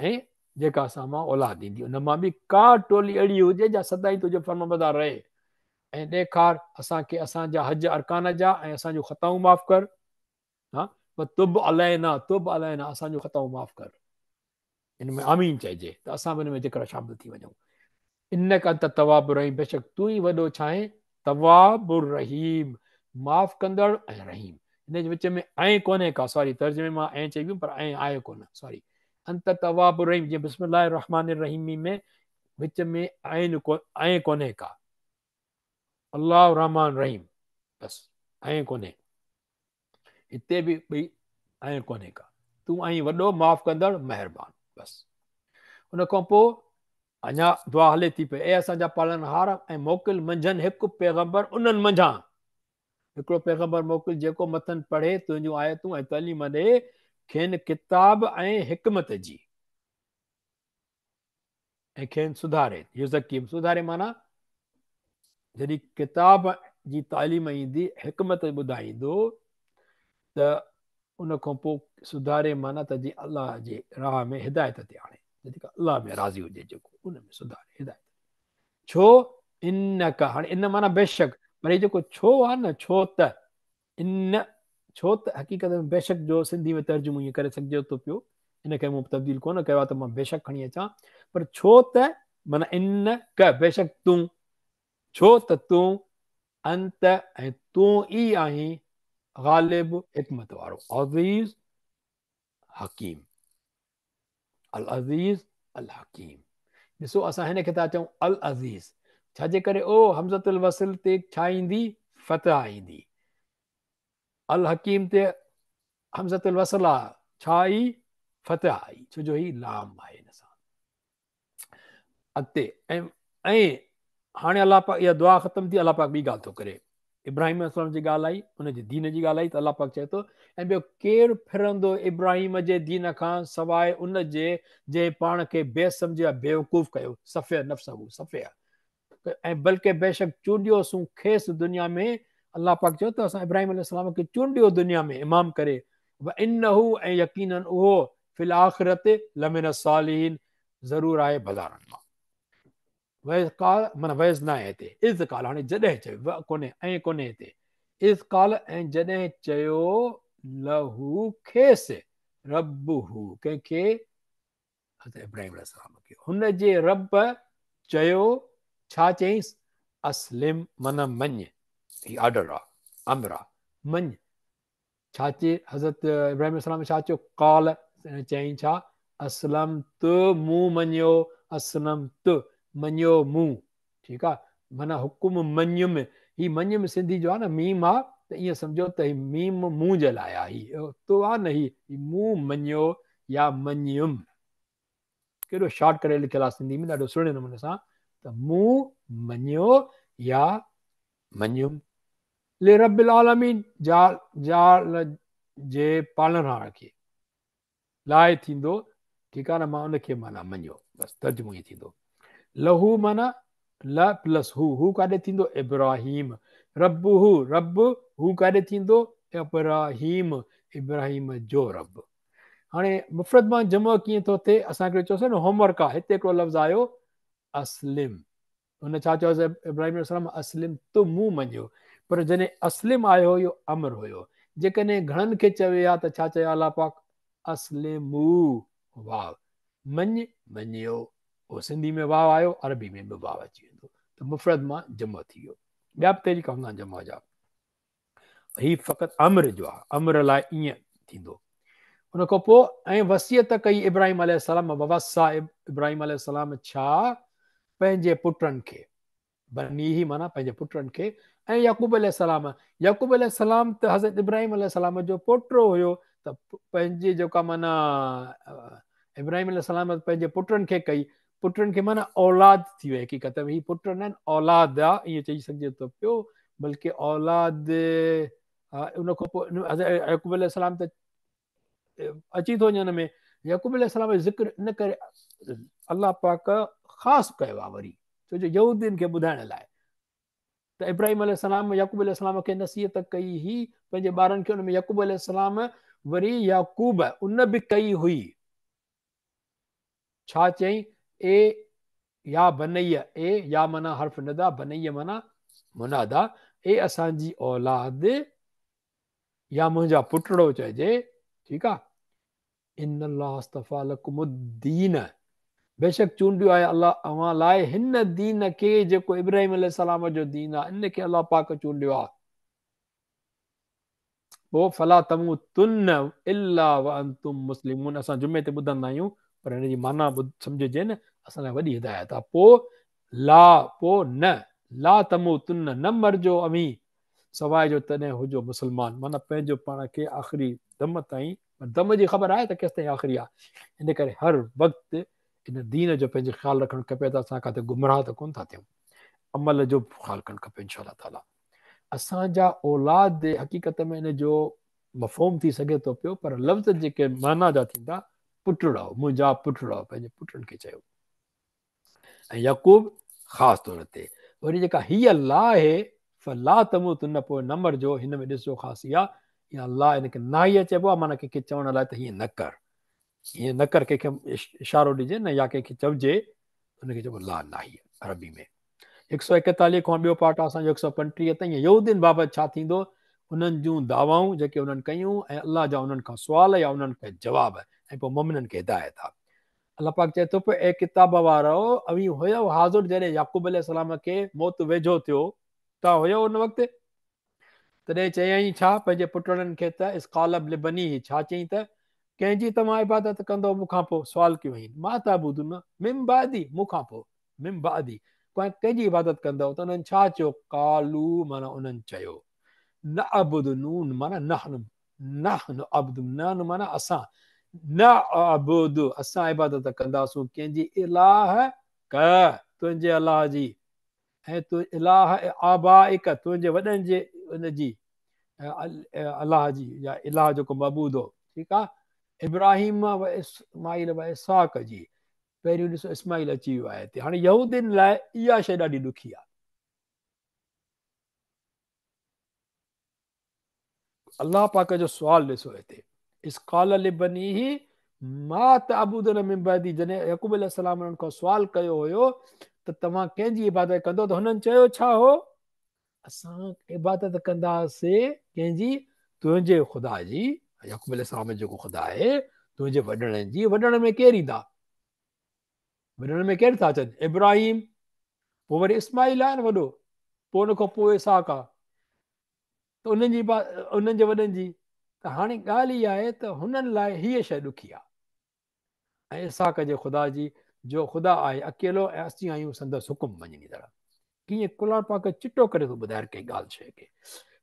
۽ جيڪا اسان مان اولاد ايندي ان مان به ڪا ٽولي اهڙي هجي جا سدائين تنهنجو فرمانبردار رهي، ۽ ڏيکار اسان کي اسان جا حج ارڪان جا ۽ اسان جون خطائون معاف ڪر، ها وتب علينا، تب علينا اسان جون خطائون معاف ڪر، ان ۾ آمين چئجي ته اسان به ان ۾ جيڪر شامل ٿي وڃون. انڪ انت التواب الرحيم، بيشڪ تون ئي وڏو ڇا آهين، تواب الرحيم، معاف ڪندڙ ۽ رحيم. ان جي وچ ۾ ۽ ڪونهي ڪا، سوري ترجمي مان ۽ چئي ويم پر ۽ آهي ڪونه، سوري انت التواب الرحيم جيئن بسم الله الرحمن الرحيم ۾ وچ ۾ عين ۽ ڪونهي ڪا، الله الرحمن الرحيم بس ۽ ڪونهي، هتي به ٻئي ۽ ڪونهي ڪا، تون آهين وڏو معاف ڪندڙ مهربان. بس ان کان پوء اڃا دعا هلي ٿي پئي، اي اسان جا پالڻهار ۽ موڪل منجهن هڪ پيغمبر انهن منجهان، هڪڙو پيغمبر موڪل جيڪو مٿن پڙهي تنهنجون آيتون ۽ تعليم ڏي کين ڪتاب ۽ حڪمت جي ۽ کين سڌاري، يزڪيهم سڌاري معنيٰ جڏهن ڪتاب جي تعليم ايندي حڪمت ٻڌائيندو ته ان کان پوء سڌاري معنيٰ ته جي الله جي راهه ۾ هدايت تي آڻي، جيڪا الله ۾ راضي هجي جيڪو ان ۾ سڌاري هدايت. ڇو انڪ، هاڻي ان معنيٰ بيشڪ، پر هي جيڪو ڇو آهي نه، ڇو ته ان، ڇو ته حقيقت ۾ بيشڪ جو سنڌي ۾ ترجمو ائين ڪري سگهجي ٿو پيو، ان کي مون تبديل ڪونه ڪيو آهي ته مان بيشڪ کڻي اچان، پر ڇو ته معنيٰ ان ڪ بيشڪ تون، ڇو ته تون انت ۽ تون ئي آهين غالب حڪمت وارو، عزيز حڪيم، العزيز الحڪيم. ڏسو اسان هن کي ٿا چئون العزيز، ڇا جي ڪري او همزة الوصل تي ڇا ايندي؟ فتح ايندي. الحڪيم تي همزة الوصل آ، ڇا آئي؟ فتح آئي، ڇو جو هي لام آهي هن سان. اڳتي ۽ هاڻي الله پاڪ اها دعا ختم ٿي، الله پاڪ ٻي ڳالهه ٿو ڪري. ابراهيم عليه السلام جي ڳالهه آئي، ان جي دين جي ڳالهه آئي ته الله پاڪ چئي ٿو ۽ ٻيو ڪير ڦرندو ابراهيم جي دين کان سواء ان جي جنهن پاڻ کي بي سمجهه يا بيوقوف ڪيو، سفه نفسه سفه، ۽ بلڪه بيشڪ چونڊيوسون کيس دنيا ۾، الله پاڪ چيو ته اسان ابراهيم عليه السلام کي چونڊيو دنيا ۾ امام ڪري، وانه ۽ يقيناً اهو في الاخرة لمن الصالحين ضرور آهي ڀلارن مان. واذ قال معنيٰ واذ ناهي هتي، اذ قال هاڻي جڏهن چيو، و ڪونهي ۽ ڪونهي هتي، اذ قال ۽ جڏهن چيو له کيس ربه ڪنهن کي؟ حضرت ابراهيم عليه السلام کي هن جي رب چيو، ڇا چيائينس؟ اسلم معنيٰ مڃ، هي آرڊر آ، امر آ، مڃ. ڇا چي حضرت ابراهيم عليه السلام ڇا چيو؟ قال چيائين ڇا؟ اسلمت مون مڃيو، اسلمت مڃيو مون، ٺيڪ آ، معنيٰ حڪم مڃيم، هي مڃيم سنڌي جو آ نه ميم آ ته ائين سمجهو ته هي ميم مون جي لاء آ، هي تو آ نه هي مون مڃيو يا مڃيم. ڪيڏو شارٽ ڪري لکيل آ سنڌي ۾ ڏاڍو سهڻي نموني سان ته مون مڃيو يا مڃيم. لرب العالمين جال جال جي پالڻهار کي لاء ٿيندو ٺيڪ آ نه مان ان کي معنيٰ مڃيو بس ترجمو ائين ٿيندو له معنيٰ ل پلس هو هو ڪاڏي ٿيندو ابراهيم رب هو رب هو ڪاڏي ٿيندو ابراهيم ابراهيم جو رب هاڻي مفرد مان جمع ڪيئن ٿو ٿئي اسان هڪڙو چيوسين نه هوم ورڪ آ هتي هڪڙو لفظ آيو اسلم هن ڇا چيو ابراهيم عليه السلام اسلمت مون مڃيو پر جڏهن اسلم آيو اهو امر هيو جيڪڏهن گهڻن کي چوي ها ته ڇا چئي الله پاڪ اسلموا واو مڃ مڃيو اهو سنڌي ۾ واو آيو عربي ۾ به واو اچي ويندو ته مفرد مان جمع ٿي ويو ٻيا به طريقا هوندا آهن جمع جا هي فقط امر جو آهي امر لاء ائين ٿيندو ان کان پوء ۽ وصيت ڪئي ابراهيم عليه السلام ووصيٰ ابراهيم عليه السلام ڇا پنهنجي پٽن کي بنيه معنيٰ پنهنجي پٽن کي ۽ يعقوب عليه السلام يعقوب عليه السلام ته حضرت ابراهيم عليه السلام جو پوٽو هيو ته پنهنجي جيڪا معنيٰ ابراهيم عليه السلام پنهنجي پٽن کي ڪئي پٽن کي معنيٰ اولاد ٿي وئي حقيقت ۾ هي پٽ نه آهن اولاد آ ائين چئي سگهجي ٿو پيو بلڪه اولاد ان کان پوء حضرت يعقوب عليه السلام ته اچي ٿو وڃي ان ۾ يعقوب عليه السلام جو ذڪر ان ڪري الله پاڪ خاص ڪيو آ وري ڇو جو يهودين کي ٻڌائڻ لاء ته ابراهيم عليه السلام يعقوب عليه السلام کي نصيحت ڪئي هئي پنهنجي ٻارن کي ان ۾ يعقوب عليه السلام وري يعقوب ان به ڪئي هئي ڇا چيائين، اي يا بني، اي يا معنيٰ حرف ندا، بني معنيٰ منادا، اي اسان جي اولاد يا منهنجا پٽڙو چئجي، ٺيڪ آ، ان الله اصطفي لڪم الدين، بيشڪ چونڊيو آهي الله اوهان لاء هن دين کي جيڪو ابراهيم عليه السلام جو دين آ، ان کي الله پاڪ چونڊيو آ. پوء فلا تموتن الا وانتم مسلمون اسان جمعي تي ٻڌندا آهيون پر هن جي معنيٰ سمجهجي نه اسان لاء وڏي هدايت آهي پوء لا پوء نه لا تموتن نه مرجو اوهين سواء جو تڏهن هجو مسلمان معنيٰ پنهنجو پاڻ کي آخري دم تائين دم جي خبر آهي ته ڪيستائين آخري آهي ان ڪري هر وقت ان دين جو پنهنجو خيال رکڻ کپي ته اسان ڪاٿي گمراهه ته ڪونه ٿا ٿيون عمل جو خيال ڪرڻ کپي انشاء الله تعالي اسان جا اولاد حقيقت ۾ ان جو مفهوم ٿي سگهي ٿو پيو پر لفظ جيڪي معنيٰ جا ٿيندا پٽڙؤ منهنجا پٽڙؤ پنهنجي پٽن کي چيو ۽ يعقوب خاص طور تي وري جيڪا هي لا آهي فلا تموتن پوء نه مرجو هن ۾ ڏسجو خاص اها يا لا ان کي ناهيه چئبو آهي معنيٰ ڪنهن کي چوڻ لاء ته هيئن نه ڪر هيئن نه ڪر ڪنهن کي اشارو ڏجي نه يا ڪنهن کي چئجي ان کي چئبو لا ناهيه عربي ۾ 141 کان ٻيو پارٽ اسان جو 135 تائين يهودين بابت ڇا ٿيندو انهن جون دعوائون جيڪي انهن ڪيون ۽ الله جا انهن کان سوال يا انهن کي جواب ۽ پوء مؤمنن کي هدايت آ الله پاڪ چئي ٿو پيو اي ڪتاب وارؤ اوهين هيؤ حاضر جڏهن يعقوب عليه السلام کي موت ويجهو ٿيو توهان هيؤ ان وقت تڏهن چيائين ڇا پنهنجي پٽڙن کي ته اذ قال لبنيه ڇا چيائين ته ڪنهن جي توهان عبادت ڪندؤ مون کان پوء سوال ڪيو هئائين ما تعبدون من بعدي مون کان پوء من بعدي ڪنهن جي عبادت ڪندؤ ته انهن ڇا چيو قالوا معنيٰ انهن چيو نعبد نون معنيٰ نحن نحن عبد نحن معنيٰ اسان نعبد اسان عبادت ڪنداسون ڪنهن جي الهڪ تنهنجي الله جي ۽ تو اله آبائڪ تنهنجي وڏن جي ان جي الله جي يا اله جيڪو معبود هو ٺيڪ آ ابراهيم و اسماعيل و اسحاق جي پهريون ڏسو اسماعيل اچي ويو آهي هتي هاڻي يهودين لاء اها شيء ڏاڍي ڏکي آ الله پاڪ جو سوال ڏسو هتي اذ قال لبنيه ما تعبدون من بعدي جڏهن يعقوب عليه السلام انهن کان سوال ڪيو هيو ته توهان ڪنهن جي عبادت ڪندو ته هنن چيو ڇا هو اسان عبادت ڪنداسي ڪنهن جي تنهنجي خدا جي يعقوب عليه السلام جو جيڪو خدا آهي تنهنجي وڏڙن جي وڏڙن ۾ ڪير ايندا وڏڙن ۾ ڪير ٿا اچن ابراهيم پوء وري اسماعيل آهي نه وڏو پوء ان کان پوء اسحاق آهي ته انهن جي انهن جي وڏن جي ته هاڻي ڳالهه اها آهي ته هنن لاء هيء شيء ڏکي آهي. ۽ اسحاق جي خدا جي، جو خدا آهي اڪيلو ۽ اسين آهيون سندس حڪم مڃيندڙ. ڪيئن قرآن پاڪ چٽو ڪري ٿو ٻڌائي هر ڪنهن ڳالهه شيء کي.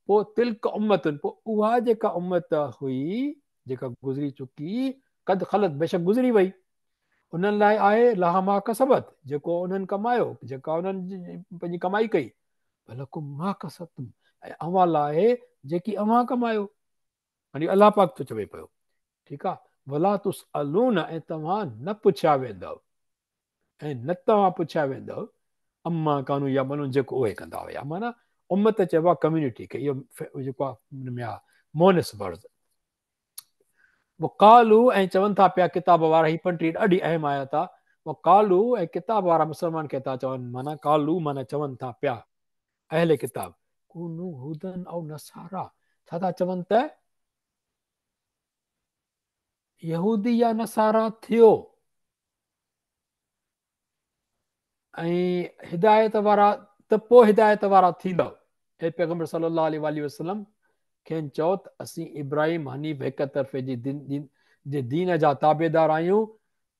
پوء تلڪ امة پوء اها جيڪا امت هئي جيڪا گذري چڪي، قد خلت بيشڪ گذري وئي، انهن لاء آهي لها ما ڪسبت جيڪو انهن ڪمايو، جيڪا انهن پنهنجي ڪمائي ڪئي، ولڪم ما ڪسبتم ۽ اوهان لاء آهي جيڪي اوهان ڪمايو. يعني الله پاڪ ٿو چوي پيو ٺيڪ آ ولا تسالون ۽ توهان نه پڇيا ويندؤ ۽ نه توهان پڇيا ويندؤ عما ڪانوا يعملون جيڪو اهي ڪندا هيا معنيٰ امت چئبو آ ڪميونٽي کي اهو جيڪو آ ان ۾ آ مونث ورڊ وقالو ۽ چون ٿا پيا ڪتاب وارا هي 35 ڏاڍي اهم آيت آ وقالو ۽ ڪتاب وارا مسلمان کي ٿا چون معنيٰ قالو معنيٰ چون ٿا پيا اهل ڪتاب، ڪونوا هودا او نصارا، ڇا ٿا چون ته يهودي يا نصارا ٿيو ۽ هدايت وارا ته پوء هدايت وارا ٿيندؤ. اي پيغمبر صلي الله عليه واٰله وسلم کين چئو ته اسين ابراهيم حنيف هڪ طرفي جي دين جي دين جا تابعدار آهيون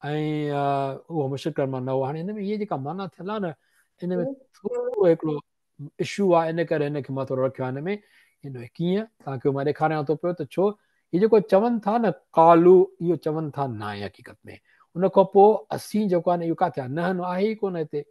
۽ اهو مشرڪن مان نه هو. هاڻي هن ۾ هيء جيڪا معنيٰ ٿيل آهي نه ان ۾ ٿورو هڪڙو اشو آهي ان ڪري هن کي مان ٿورو رکيو آهي هن ۾ هن ۾ ڪيئن توهان کي مان ڏيکاريان ٿو پيو ته ڇو هي جيڪو چون ٿا نه قالو اهو چون ٿا نه آهي حقيقت ۾ ان کان پوء اسين جيڪو آهي نه اهو ڪاٿي آهي نحن آهي ئي ڪونه هتي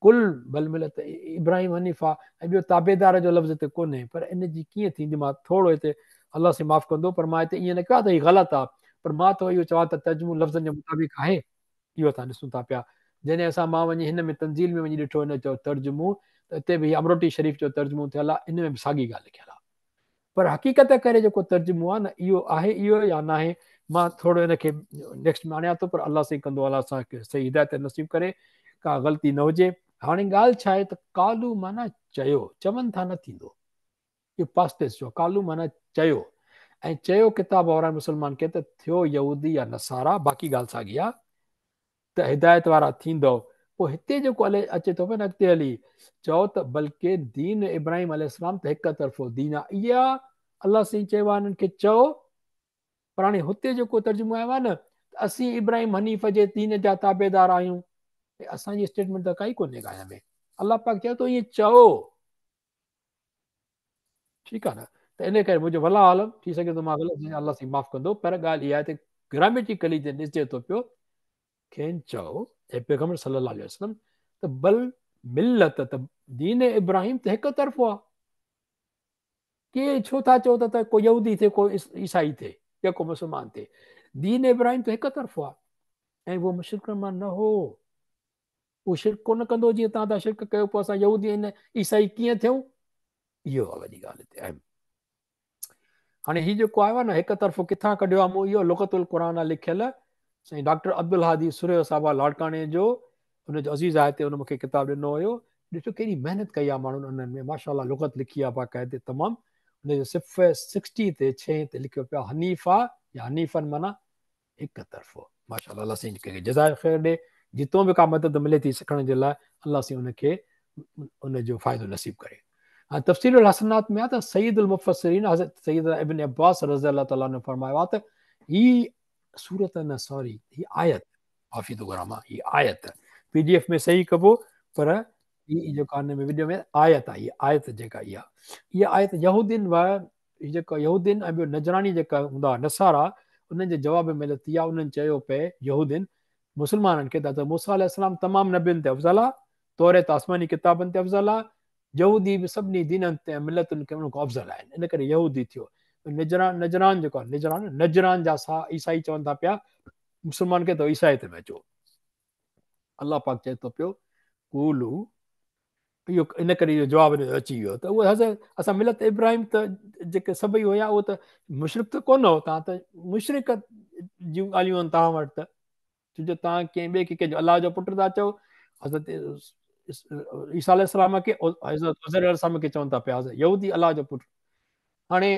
قل بل ملت ابراهيم حنيفا ۽ ٻيو تابعدار جو لفظ هتي ڪونهي پر ان جي ڪيئن ٿيندي مان ٿورو هتي الله سائين معاف ڪندو پر مان هتي ائين نه ڪيو آهي ته هي غلط آهي پر مان ٿو اهو چوان ته ترجمو لفظن جي مطابق آهي اهو اسان ڏسون ٿا پيا جڏهن اسان مان وڃي هن ۾ تنزيل ۾ وڃي ڏٺو هن جو ترجمو ته اتي به هي امروٽي شريف جو ترجمو ٿيل آهي ان ۾ به ساڳي ڳالهه لکيل آهي پر حقيقت ڪري جيڪو ترجمو آهي نه اهو آهي اهو يا ناهي مان ٿورو ان کي نيڪسٽ ۾ آڻيان ٿو پر الله سائين ڪندو الله اسان کي صحيح هدايت نصيب ڪري ڪا غلطي نه هجي هاڻي ڳالهه ڇا آهي ته قالو معنيٰ چيو چون ٿا نه ٿيندو اهو پاسٽ ٽينس جو قالو معنيٰ چيو ۽ چيو ڪتاب وارا مسلمان کي ته ٿيو يهودي يا نصارا باقي ڳالهه ساڳي آهي ته هدايت وارا ٿيندؤ. پوء هتي جيڪو اچي ٿو پيو نه اڳتي هلي چئو ته بلڪه دين ابراهيم عليه السلام ته هڪ طرفو دين آهي اها الله سائين چيو آهي انهن کي چئو پر هاڻي هتي جيڪو ترجمو آيو آهي نه ته اسين ابراهيم حنيف جي دين جا تابعدار آهيون اسان جي اسٽيٽمينٽ ته ڪائي ڪونهي ڪا هن ۾ الله پاڪ چئي ٿو ائين چئو ٺيڪ آ نه ته ان ڪري منهنجو والله اعلم ٿي سگهي ٿو مان غلط هجان الله سائين معاف ڪندو پر ڳالهه اها آهي ته گراميٽيڪلي جڏهن ڏسجي ٿو پيو کين چئو اي پيغمبر صلي الله عليه وسلم ته بل ملت ته دين ابراهيم ته هڪ طرفو آ ڪي ڇو ٿا چئو ته ڪو يهودي ٿئي ڪو عيسائي ٿئي يا ڪو مسلمان ٿئي دين ابراهيم ته هڪ طرفو آ ۽ اهو مشرڪن مان نه هو هو شرڪ ڪونه ڪندو جيئن توهان ٿا شرڪ ڪيو پوء اسان يهودي ۽ عيسائي ڪيئن ٿيون؟ اهو آهي وڏي ڳالهه هتي اهم. هاڻي هي جيڪو آيو آهي نه هڪ طرفو ڪٿان ڪڍيو آهي مون اهو لغت القرآن آهي لکيل سائين ڊاڪٽر عبدالهادي سرهيو صاحب آهي لاڙڪاڻي جو ان جو عزيز آهي هتي ان مونکي ڪتاب ڏنو هيو ڏسو ڪيڏي محنت ڪئي آهي ماڻهن انهن ۾ ماشاء الله لغت لکي آهي باقاعدي تمام ان جو صفحه 60 تي ڇهين تي لکيو پيو آهي حنيفا يا حنيفن معنيٰ هڪ طرفو. ماشاء الله الله سائين ڪنهن کي جزاء خير ڏي جتون به ڪا مدد ملي ٿي سکڻ جي لاء الله سائين ان کي ان جو فائدو نصيب ڪري. ها تفسير الحسنات ۾ آ ته سيد المفسرين حضرت سيدنا ابن عباس رضي الله تعالٰي عنه فرمايو آ ته هي سورت نه سوري هي آيت معافي ٿو گهران مان هي آيت پي ڊي ايف ۾ صحيح ڪبو پر هي جيڪا ان ۾ وڊيو ۾ آيت آ هي آيت جيڪا اها هي آيت يهودين و هي جيڪا يهودين ۽ ٻيو نجراني جيڪا هوندا هئا نصارا انهن جي جواب ۾ لٿي آ انهن چيو پئي يهودين مسلمانن کي ته موسيٰ عليه السلام تمام نبين تي افضل آ توريت آسماني ڪتابن تي افضل آ يهودي به سڀني دينن تي ۽ ملتن کي انهن کان افضل آهن ان ڪري يهودي ٿيو نجران نجران جيڪو آهي نجران نجران جا سا عيسائي چون ٿا پيا مسلمان کي ته عيسائيت ۾ اچو الله پاڪ چئي ٿو پيو قولو اهو ان ڪري اهو جواب ان جو اچي ويو ته اهو حضرت اسان ملت ابراهيم ته جيڪي سڀئي هيا اهو ته مشرڪ ته ڪونه هو توهان ته مشرڪ جون ڳالهيون آهن توهان وٽ ته ڇو جو توهان ڪنهن ٻئي کي ڪنهن جو الله جو پٽ ٿا چئو حضرت عيسيٰ عليه السلام کي حضرت عزير عليه السلام کي چون ٿا پيا حضرت يهودي الله جو پٽ هاڻي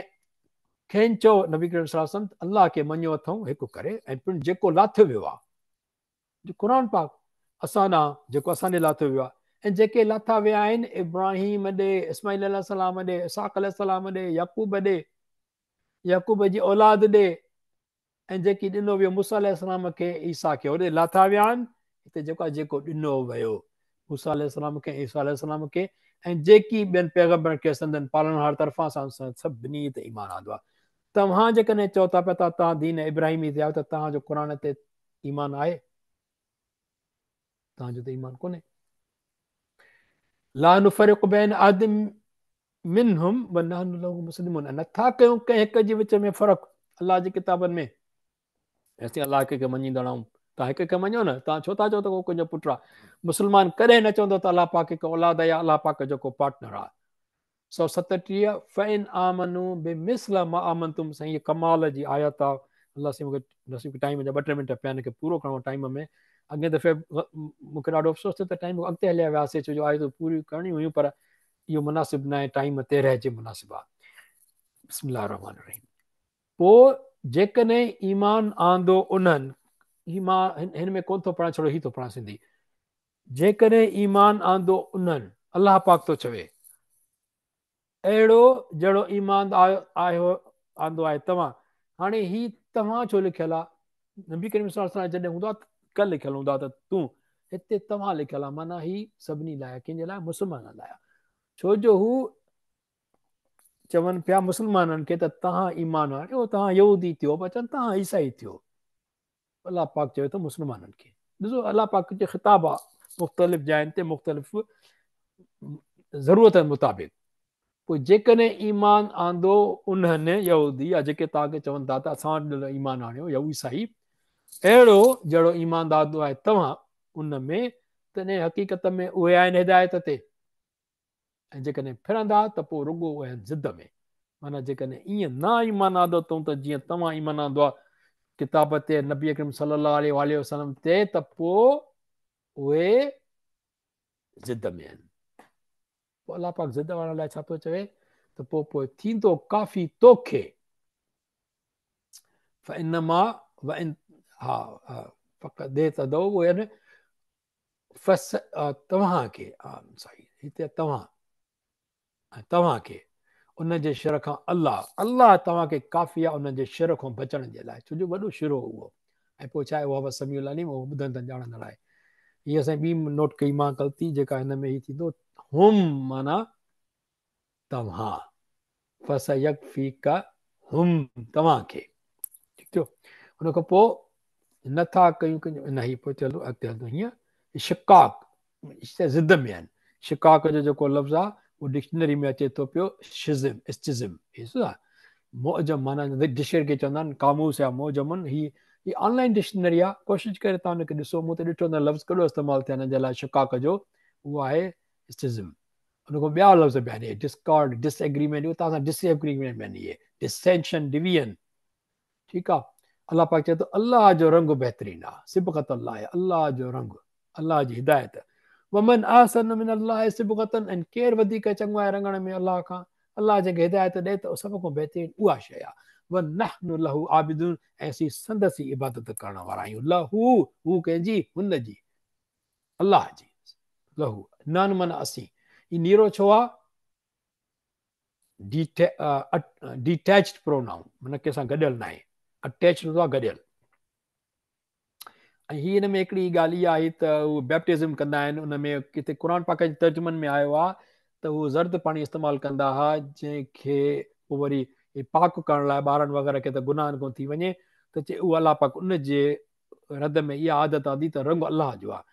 کين چئو نبي ڪريم صلي الله عليه وسلم الله کي مڃيو اٿئون هڪ ڪري ۽ پڻ جيڪو لاٿو ويو آهي جو قرآن پاڪ اسان ڏانهن جيڪو اسان ڏي لاٿو ويو آهي ۽ جيڪي لاٿا ويا آهن ابراهيم ڏي، اسماعيل عليه السلام ڏي، اسحاق عليه السلام ڏي، يعقوب ڏي يعقوب جي اولاد ڏي ۽ جيڪي ڏنو ويو موسيٰ عليه السلام کي عيسيٰ کي هوڏي لاٿا ويا آهن هتي جيڪو آهي جيڪو ڏنو ويو موسيٰ عليه السلام کي عيسيٰ عليه السلام کي ۽ جيڪي ٻين پيغمبرن کي سندن پالڻهار طرفان اسان سڀني تي ايمان آندو آهي. توهان جيڪڏهن چئو ٿا پيا ته توهان دين ابراهيمي تي آهيو ته توهان جو قرآن تي ايمان آهي؟ توهان جو ته ايمان ڪونهي. لا نفرق بين احد منهم ونحن له مسلمون ۽ نٿا ڪيون ڪنهن هڪ جي وچ ۾ فرق الله جي ڪتابن ۾. اسين الله هڪ کي مڃيندڙ آهيون توهان هڪ کي مڃو نه توهان ڇو ٿا چئو ته ڪو ڪنهن جو پٽ آهي مسلمان ڪڏهن نه چوندو ته الله پاڪ هڪ اولاد آهي يا الله پاڪ جو ڪو پارٽنر آهي 137 فإن آمنوا بمثل ما آمنتم سائين هي ڪمال جي آيت آهي الله سائين مونکي نصيب ٽائيم جا ٻه ٽي منٽ پيا آهن کي پورو ڪرڻو ٽائيم ۾ اڳئين دفعي مونکي ڏاڍو افسوس ٿيو ته ٽائيم اڳتي هليا وياسي ڇو جو آيتون پوريون ڪرڻيون هيون پر اهو مناسب ناهي ٽائيم تي رهجي مناسب آهي بسم الله الرحمن الرحيم پوء جيڪڏهن ايمان آندو انهن، هي مان هن ۾ ڪونه ٿو پڙهان ڇڙو هي ٿو پڙهان سنڌي، جيڪڏهن ايمان آندو انهن، الله پاڪ ٿو چوي، اهڙو جهڙو ايمان آيو آندو آهي توهان، هاڻي هي توهان ڇو لکيل آهي؟ نبي ڪريم صلي الله عليه وسلم جڏهن هوندو آهي ڪل لکيل هوندو آهي ته تون، هتي توهان لکيل آهي معنيٰ هي سڀني لاء آهي، ڪنهن جي لاء؟ مسلمانن لاء آهي، ڇو جو هو چون پيا مسلمانن کي ته توهان ايمان آڻيو توهان يهودي ٿيو پيا چون توهان عيسائي ٿيو الله پاڪ چوي ٿو مسلمانن کي ڏسو الله پاڪ جو خطاب آ مختلف جاين تي مختلف ضرورتن مطابق پوء جيڪڏهن ايمان آندو انهن يهودي يا جيڪي توهان کي چون ٿا ته اسان وٽ ايمان آڻيو يا عيسائي اهڙو جهڙو ايمان آندو آهي توهان ان ۾ تڏهن حقيقت ۾ اهي آهن هدايت تي ۽ جيڪڏهن ڦرندا ته پوء رڳو اهي آهن ضد ۾، معنيٰ جيڪڏهن ائين نه ايمان آندو اٿئون ته جيئن توهان ايمان آندو آهي ڪتاب تي نبي اڪرم صلي الله عليه واٰله وسلم تي ته پوء اهي ضد ۾ آهن. پوء الله پاڪ ضد وارن لاء ڇا ٿو چوي ته پوء پوء ٿيندو ڪافي توکي فانما وان ها فقد اهتدوا اهي فس توهان کي سائين هتي توهان ۽ توهان کي ان جي شر کان الله الله توهان کي ڪافي آهي ان جي شر کان بچڻ جي لاء ڇو جو وڏو شر هو اهو ۽ پوء ڇا آهي وهو السميع العليم اهو ٻڌندڙ ڄاڻندڙ آهي هي سائين ٻي نوٽ ڪئي مان غلطي جيڪا هن ۾ هي ٿيندو هم معنيٰ توهان فسيڪفيڪهم توهان کي ٺيڪ ٿيو ان کان پوء نٿا ڪيون ڪيون نه هي پوء چلو اڳتي هلندو هيئن شقاق ضد ۾ آهن شقاق جو جيڪو لفظ آهي اهو ڊڪشنري ۾ اچي ٿو پيو شزم اسچزم هي سا معجم معنيٰ ڊڪشنري کي چوندا آهن قاموس يا معجمن هي هي آن لائن ڊڪشنري آهي ڪوشش ڪري توهان ان کي ڏسو مون ته ڏٺو نه لفظ ڪهڙو استعمال ٿيل هن جي لاء شقاق جو اهو آهي اسچزم ان کان ٻيا لفظ به آهن ڊسڪارڊ ڊس ايگريمينٽ اهو توهان سان ڊس ايگريمينٽ ۾ آهن اهي ڊسينشن ڊويزن ٺيڪ آ الله پاڪ چئي ٿو الله جو رنگ بهترين آ صبغت الله الله جو رنگ الله جي هدايت ومن احسن من الله صبغة ۽ ڪير وڌيڪ چڱو آهي رنگڻ ۾ الله کان الله جنهن کي هدايت ڏئي ته سڀ کان بهترين اها شيء آ ونحن له عابدون ۽ اسين سندس ئي عبادت ڪرڻ وارا آهيون له هو ڪنهن جي هن جي الله جي له نحن معنيٰ اسين هي نيرو ڇو آ ڊيٽيچڊ پرونائون معنيٰ ڪنهن سان گڏيل ناهي اٽيچ هوندو آ گڏيل ۽ هي ان ۾ هڪڙي ڳالهه اها آهي ته هو بيپٽزم ڪندا آهن ان ۾ ڪٿي قرآن پاڪ جي ترجمن ۾ آيو آ ته هو زرد پاڻي استعمال ڪندا ها جنهن کي پوء وري پاڪ ڪرڻ لاء ٻارن وغيره کي ته گناهن کان ٿي وڃي ته چي اهو الله پاڪ ان جي رد ۾ اها عادت آندي ته رنگ الله جو آهي.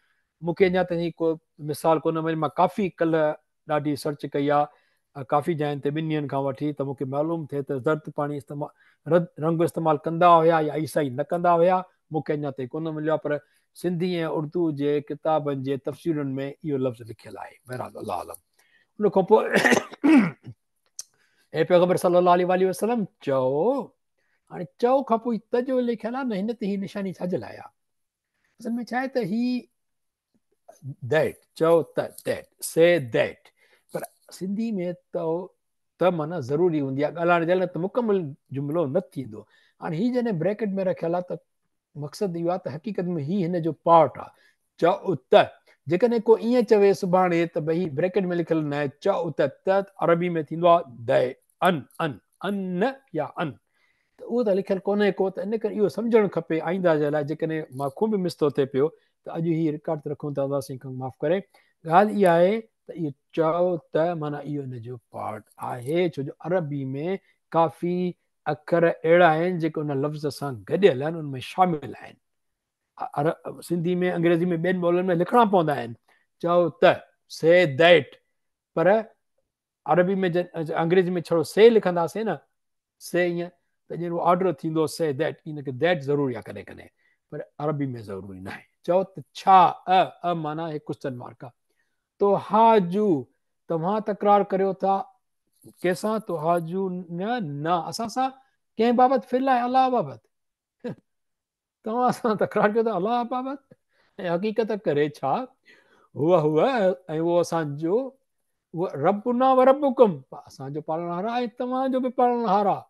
مون کي اڃا تائين ڪو مثال ڪونه مليو، مان ڪافي ڪلهه ڏاڍي سرچ ڪئي آهي ڪافي جاين تي ٻن ڏينهن کان وٺي ته مون کي معلوم ٿئي ته زرد پاڻي استعمال رد رنگ استعمال ڪندا هيا يا عيسائي نه ڪندا هيا مون کي اڃا تائين ڪونه مليو آهي پر سنڌي ۽ اردو جي ڪتابن جي تفسيرن ۾ اهو لفظ لکيل آهي بهرحال الله اعلم ان کان پوء اي پيغمبر صلي الله عليه واٰله وسلم چئو هاڻي چئو کان پوء ته جو لکيل آهي نه هن تي هي نشاني ڇا جي لاء آهي اصل ۾ ڇا آهي ته هي that چئو ته that C that پر سنڌي ۾ ته ته معنيٰ ضروري هوندي آهي ڳالهائڻ جي لاء ته مڪمل جملو نه ٿيندو هاڻي هي جڏهن بريڪٽ ۾ رکيل آهي ته مقصد اهو آهي ته حقيقت ۾ هي هن جو پارٽ آهي چئو ته جيڪڏهن ڪو ائين چوي سڀاڻي ته ڀئي بريڪٽ ۾ لکيل نه آهي چئو ته ته عربي ۾ ٿيندو آهي د ان ان ان يا ان ته اهو ته لکيل ڪونهي ڪو، ته ان ڪري اهو سمجهڻ کپي آئنده جي لاء جيڪڏهن مان کون به مس ٿو ٿئي پيو ته اڄ هي رڪارڊ تي رکون ته الله سائين کان معاف ڪري. ڳالهه اها آهي ته اهو چئو ته معنيٰ اهو ان جو پارٽ آهي، ڇو جو عربي ۾ ڪافي اکر اهڙا آهن جيڪي ان لفظ سان گڏيل آهن، ان ۾ شامل آهن. سنڌي ۾ انگريزي ۾ ٻين ٻولين ۾ لکڻا پوندا آهن چئو ته، Say that، پر عربي ۾ انگريزي ۾ ڇڙو سي لکنداسين نه سي ائين ته ڄڻ اهو آرڊر ٿيندو سي that, ان کي that ضروري آهي ڪڏهن ڪڏهن، پر عربي ۾ ضروري ناهي. چئو ته ڇا، ا ا معنيٰ هي ڪوئسچن مارڪ آهي. تحاجو توهان تڪرار ڪريو ٿا ڪنهن سان، تحاجون نه اسان سان، ڪنهن بابت، في الله الله بابت. توهان اسان سان تڪرار ڪيو ٿا الله بابت ۽ حقيقت ڪري ڇا، هو هو ۽ اهو اسان جو ربنا و ربڪم اسان جو پالڻهار آهي ۽ توهان جو به پالڻهار آهي.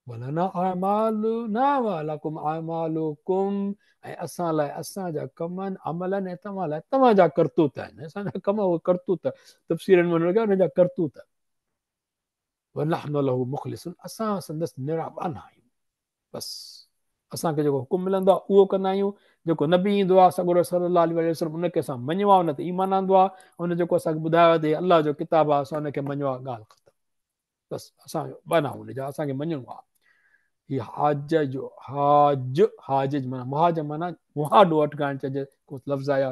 ولنا اعمالنا ولڪم اعمالڪم ۽ اسان لاء اسان جا ڪم آهن عمل آهن ۽ توهان لاء توهان جا ڪرتوت آهن. اسان جا ڪم اهي ڪرتوت تفسيرن ۾ لکيا انهن جا ڪرتوت. ونحن له مخلصون اسان سندس نرا ٻانها آهيون. بس اسان کي جيڪو حڪم ملندو آهي اهو ڪندا آهيون، جيڪو نبي ايندو آهي سڳورو صلي الله عليه وسلم ان کي اسان مڃيو آهي، ان تي ايمان آندو آهي، ان جيڪو اسان کي ٻڌايو آهي ته هي الله جو ڪتاب آهي اسان ان کي مڃيو آهي، ڳالهه ختم. بس اسان ٻانها ان جا، اسان کي مڃڻو آهي. هي حاج جو حاج، حاج معنيٰ مهاج معنيٰ مهاڏو اٽڪائڻ چئجي، ڪو لفظ آيا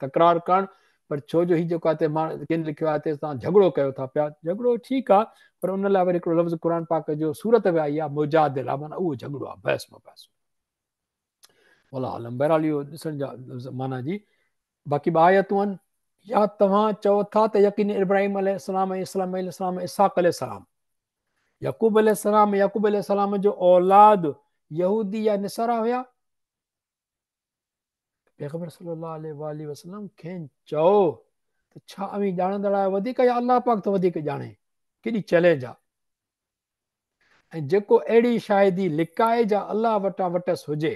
تڪرار ڪرڻ، پر ڇو جو هي جيڪو آهي مان ڪن لکيو آهي ته توهان جهڳڙو ڪيو ٿا پيا، جهڳڙو ٺيڪ آهي پر ان لاء وري هڪڙو لفظ قرآن پاڪ جو سورت به آئي آهي مجادله، معنيٰ اهو جهڳڙو آهي، بحث مباحثو. والله اعلم. بهرحال اهو ڏسڻ جا لفظ معنيٰ جي باقي ٻه آيتون آهن. يا توهان چئو ٿا ته يقين ابراهيم عليه السلام ۽ اسماعيل عليه السلام ۽ اسحاق عليه السلام يعقوب عليه السلام يعقوب عليه السلام جو اولاد يهودي يا نصارا هيا؟ پيغمبر صلي الله عليه واٰله وسلم کين چئو ته ڇا اوهين ڄاڻندڙ آهيو وڌيڪ يا الله پاڪ ٿو وڌيڪ ڄاڻي؟ ڪيڏي چئلينج آ. ۽ جيڪو اهڙي شاهدي لڪائي جا الله وٽان وٽس هجي،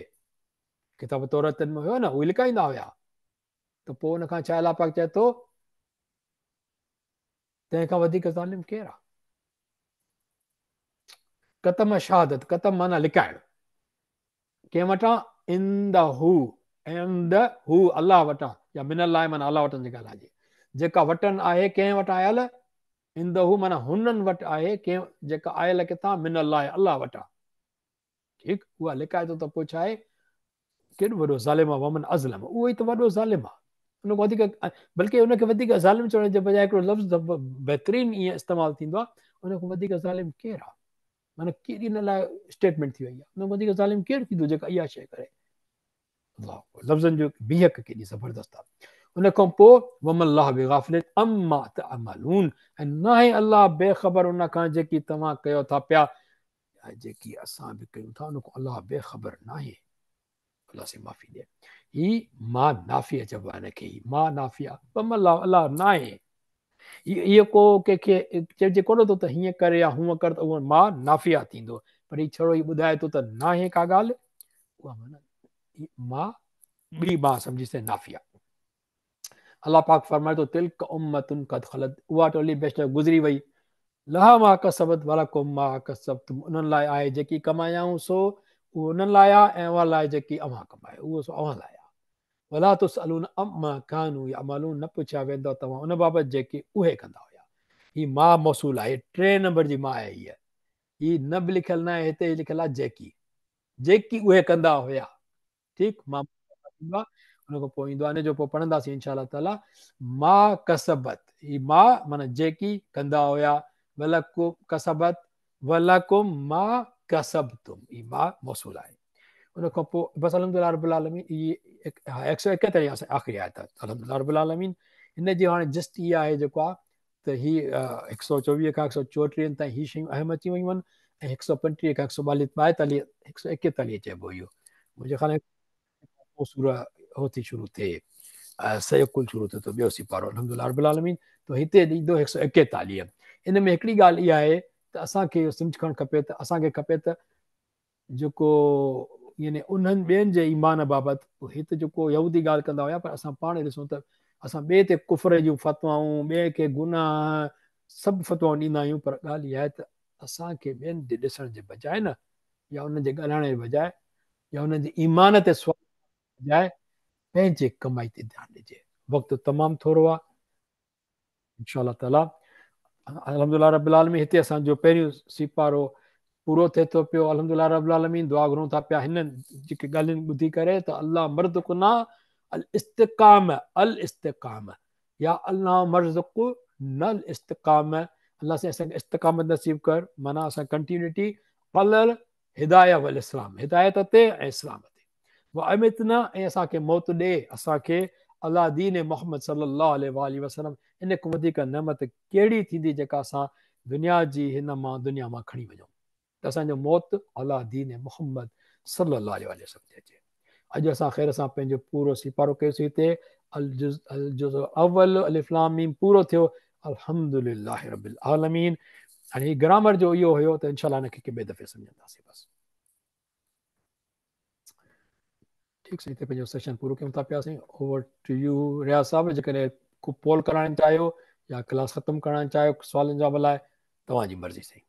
ڪتاب توراتن ۾ هيو نه، اهي لڪائيندا هيا، ته پوء ان کان ڇا الله پاڪ چئي ٿو تنهن کان وڌيڪ ظالم ڪير آ؟ ڪتم شهادت، ڪتم معنيٰ لڪائڻ، ڪنهن وٽان؟ عنده، عنده، الله وٽان، يا من الله معنيٰ الله وٽان جيڪا ڳالهه آهي، جيڪا وٽن آهي، ڪنهن وٽان آيل؟ عنده معنيٰ هنن وٽ آهي، ڪنهن جيڪا آيل ڪٿان؟ من الله الله وٽان. ٺيڪ، اها لڪائي ٿو ته پوء ڇا آهي؟ ڪيڏو وڏو ظالم آهي، ومن اظلم، اهو ئي ته وڏو ظالم آهي. ان کان وڌيڪ بلڪه ان کي وڌيڪ ظالم چوڻ جي بجاء هڪڙو لفظ بهترين ائين استعمال ٿيندو آهي، ان کان وڌيڪ ظالم ڪير آهي؟ معنيٰ ڪيڏي ان لاء اسٽيٽمينٽ ٿي وئي آهي، ان کان وڌيڪ ظالم ڪير ٿيندو جيڪا اها شيء ڪري. الله اڪبر، لفظن جو بيهڪ ڪيڏي زبردست آهي. ان کان پوء وما الله بغافل عما تعملون، ۽ ناهي الله بي خبر ان کان جيڪي توهان ڪيو ٿا پيا، يا جيڪي اسان به ڪيون ٿا ان کان الله بي خبر ناهي. الله سائين معافي ڏي. هي ما نافيه چئبو آهي ان کي، هي ما نافيه، وما الله، الله ناهي. اهو ڪو ڪنهن کي چئجي ڪونه ٿو ته هيئن ڪر يا هونئن ڪر ته اهو ما نافيه ٿيندو، پر هي ڇڙو هي ٻڌائي ٿو ته ناهي ڪا ڳالهه، اها معنيٰ ما ٻي ما سمجهي سي نافيه. الله پاڪ فرمائي ٿو تلڪ امة قد خلت، اها ٽولي بيشڪ گذري وئي، لها ما ڪسبت ولڪم ما ڪسبتم، انهن لاء آهي جيڪي ڪمايائون سو اهو انهن لاء آهي ۽ اوهان لاء جيڪي اوهان ڪمايو اهو سو اوهان لاء آهي. ولا تسألون عما ڪانوا يعملون، نه پڇيا ويندؤ توهان ان بابت جيڪي اهي ڪندا هيا. هي ما موصول آهي، ٽئين نمبر جي ما آهي هيء. هي نه به لکيل ناهي هتي، هي لکيل آهي جيڪي، جيڪي اهي ڪندا هيا. ٺيڪ، ما ٿيندو آهي ان کان پوء ايندو آهي ان جو پوء پڙهنداسين انشاء الله تعالي. ما ڪسبت، هي ما معنيٰ جيڪي ڪندا هيا، ولڪم ڪسبت، ولڪم ما ڪسبتم، هي ما موصول آهي. ان کان پوء بس الحمدلله رب العالمين، هي هڪ سؤ ايڪيتاليهه اسان آخري آيت آهي الحمدلله رب العالمين. هن جي هاڻي جسٽ اها آهي جيڪو آهي ته هي هڪ سؤ چوويهه کان هڪ سؤ چوٽيهن تائين هي شيون اهم اچي ويون آهن ۽ هڪ سؤ پنٽيهه کان هڪ سؤ ٻائيتاليهه، هڪ سؤ ايڪيتاليهه چئبو اهو منهنجي خيال ۾ پوء سورة هو ٿي شروع ٿئي، سيقول شروع ٿئي ٿو ٻيو سيپارو الحمدلله رب العالمين. ته هتي ايندو هڪ سؤ ايڪيتاليهه. ان ۾ هڪڙي ڳالهه اها آهي ته اسان کي اهو سمجهڻ کپي ته اسان کي کپي ته جيڪو يعني انهن ٻين جي ايمان بابت هت جيڪو يهودي ڳالهه ڪندا هيا، پر اسان پاڻ ڏسون ته اسان ٻئي تي ڪفر جون فتوائون، ٻئي کي گناهه سڀ فتوائون ڏيندا آهيون، پر ڳالهه اها آهي ته اسان کي ٻين تي ڏسڻ جي بجاء نه يا انهن جي ڳالهائڻ جي بجاء يا انهن جي ايمان تي سوال بجاء پنهنجي ڪمائي تي ڌيان ڏجي. وقت تمام ٿورو آهي. انشاء الله تعالي الحمدلله رب العالمين هتي اسان جو پهريون سيپارو پورو ٿئي ٿو پيو. الحمدلله رب العالمين دعا گهرون ٿا پيا هنن جيڪي ڳالهين ٻڌي ڪري ته الله مرزقنا الاستقامه الاستقامه يا الله مرزقنا الاستقامه، الله سائين اسان کي استقامت نصيب ڪر، معنيٰ اسان ڪنٽينيوٽي علي الهدايه والاسلام، هدايت تي ۽ اسلام تي، وامتنا ۽ اسان کي موت ڏي اسان کي علي دين محمد صلي الله عليه واٰله وسلم. ان کان وڌيڪ نعمت ڪهڙي ٿيندي جيڪا اسان دنيا جي هن مان دنيا مان کڻي وڃون ته اسان جو موت علي دين محمد صلي الله عليه واٰله وسلم تي اچي. اڄ اسان خير سان پنهنجو پورو سيپارو ڪيوسين هتي الجزء الجزء الاول الف لام ميم پورو ٿيو الحمدلله رب العالمين. هاڻي هي گرامر جو اهو هيو ته انشاء الله هن کي ٻئي دفعي سمجهنداسين. بس ٺيڪ سائين، هتي پنهنجو سيشن پورو ڪيون ٿا پيا سائين. اوور ٽو you Riaz صاحب، جيڪڏهن ڪو پول ڪرائڻ چاهيو يا ڪلاس ختم ڪرائڻ چاهيو سوالن جواب لاء توهان جي مرضي سائين.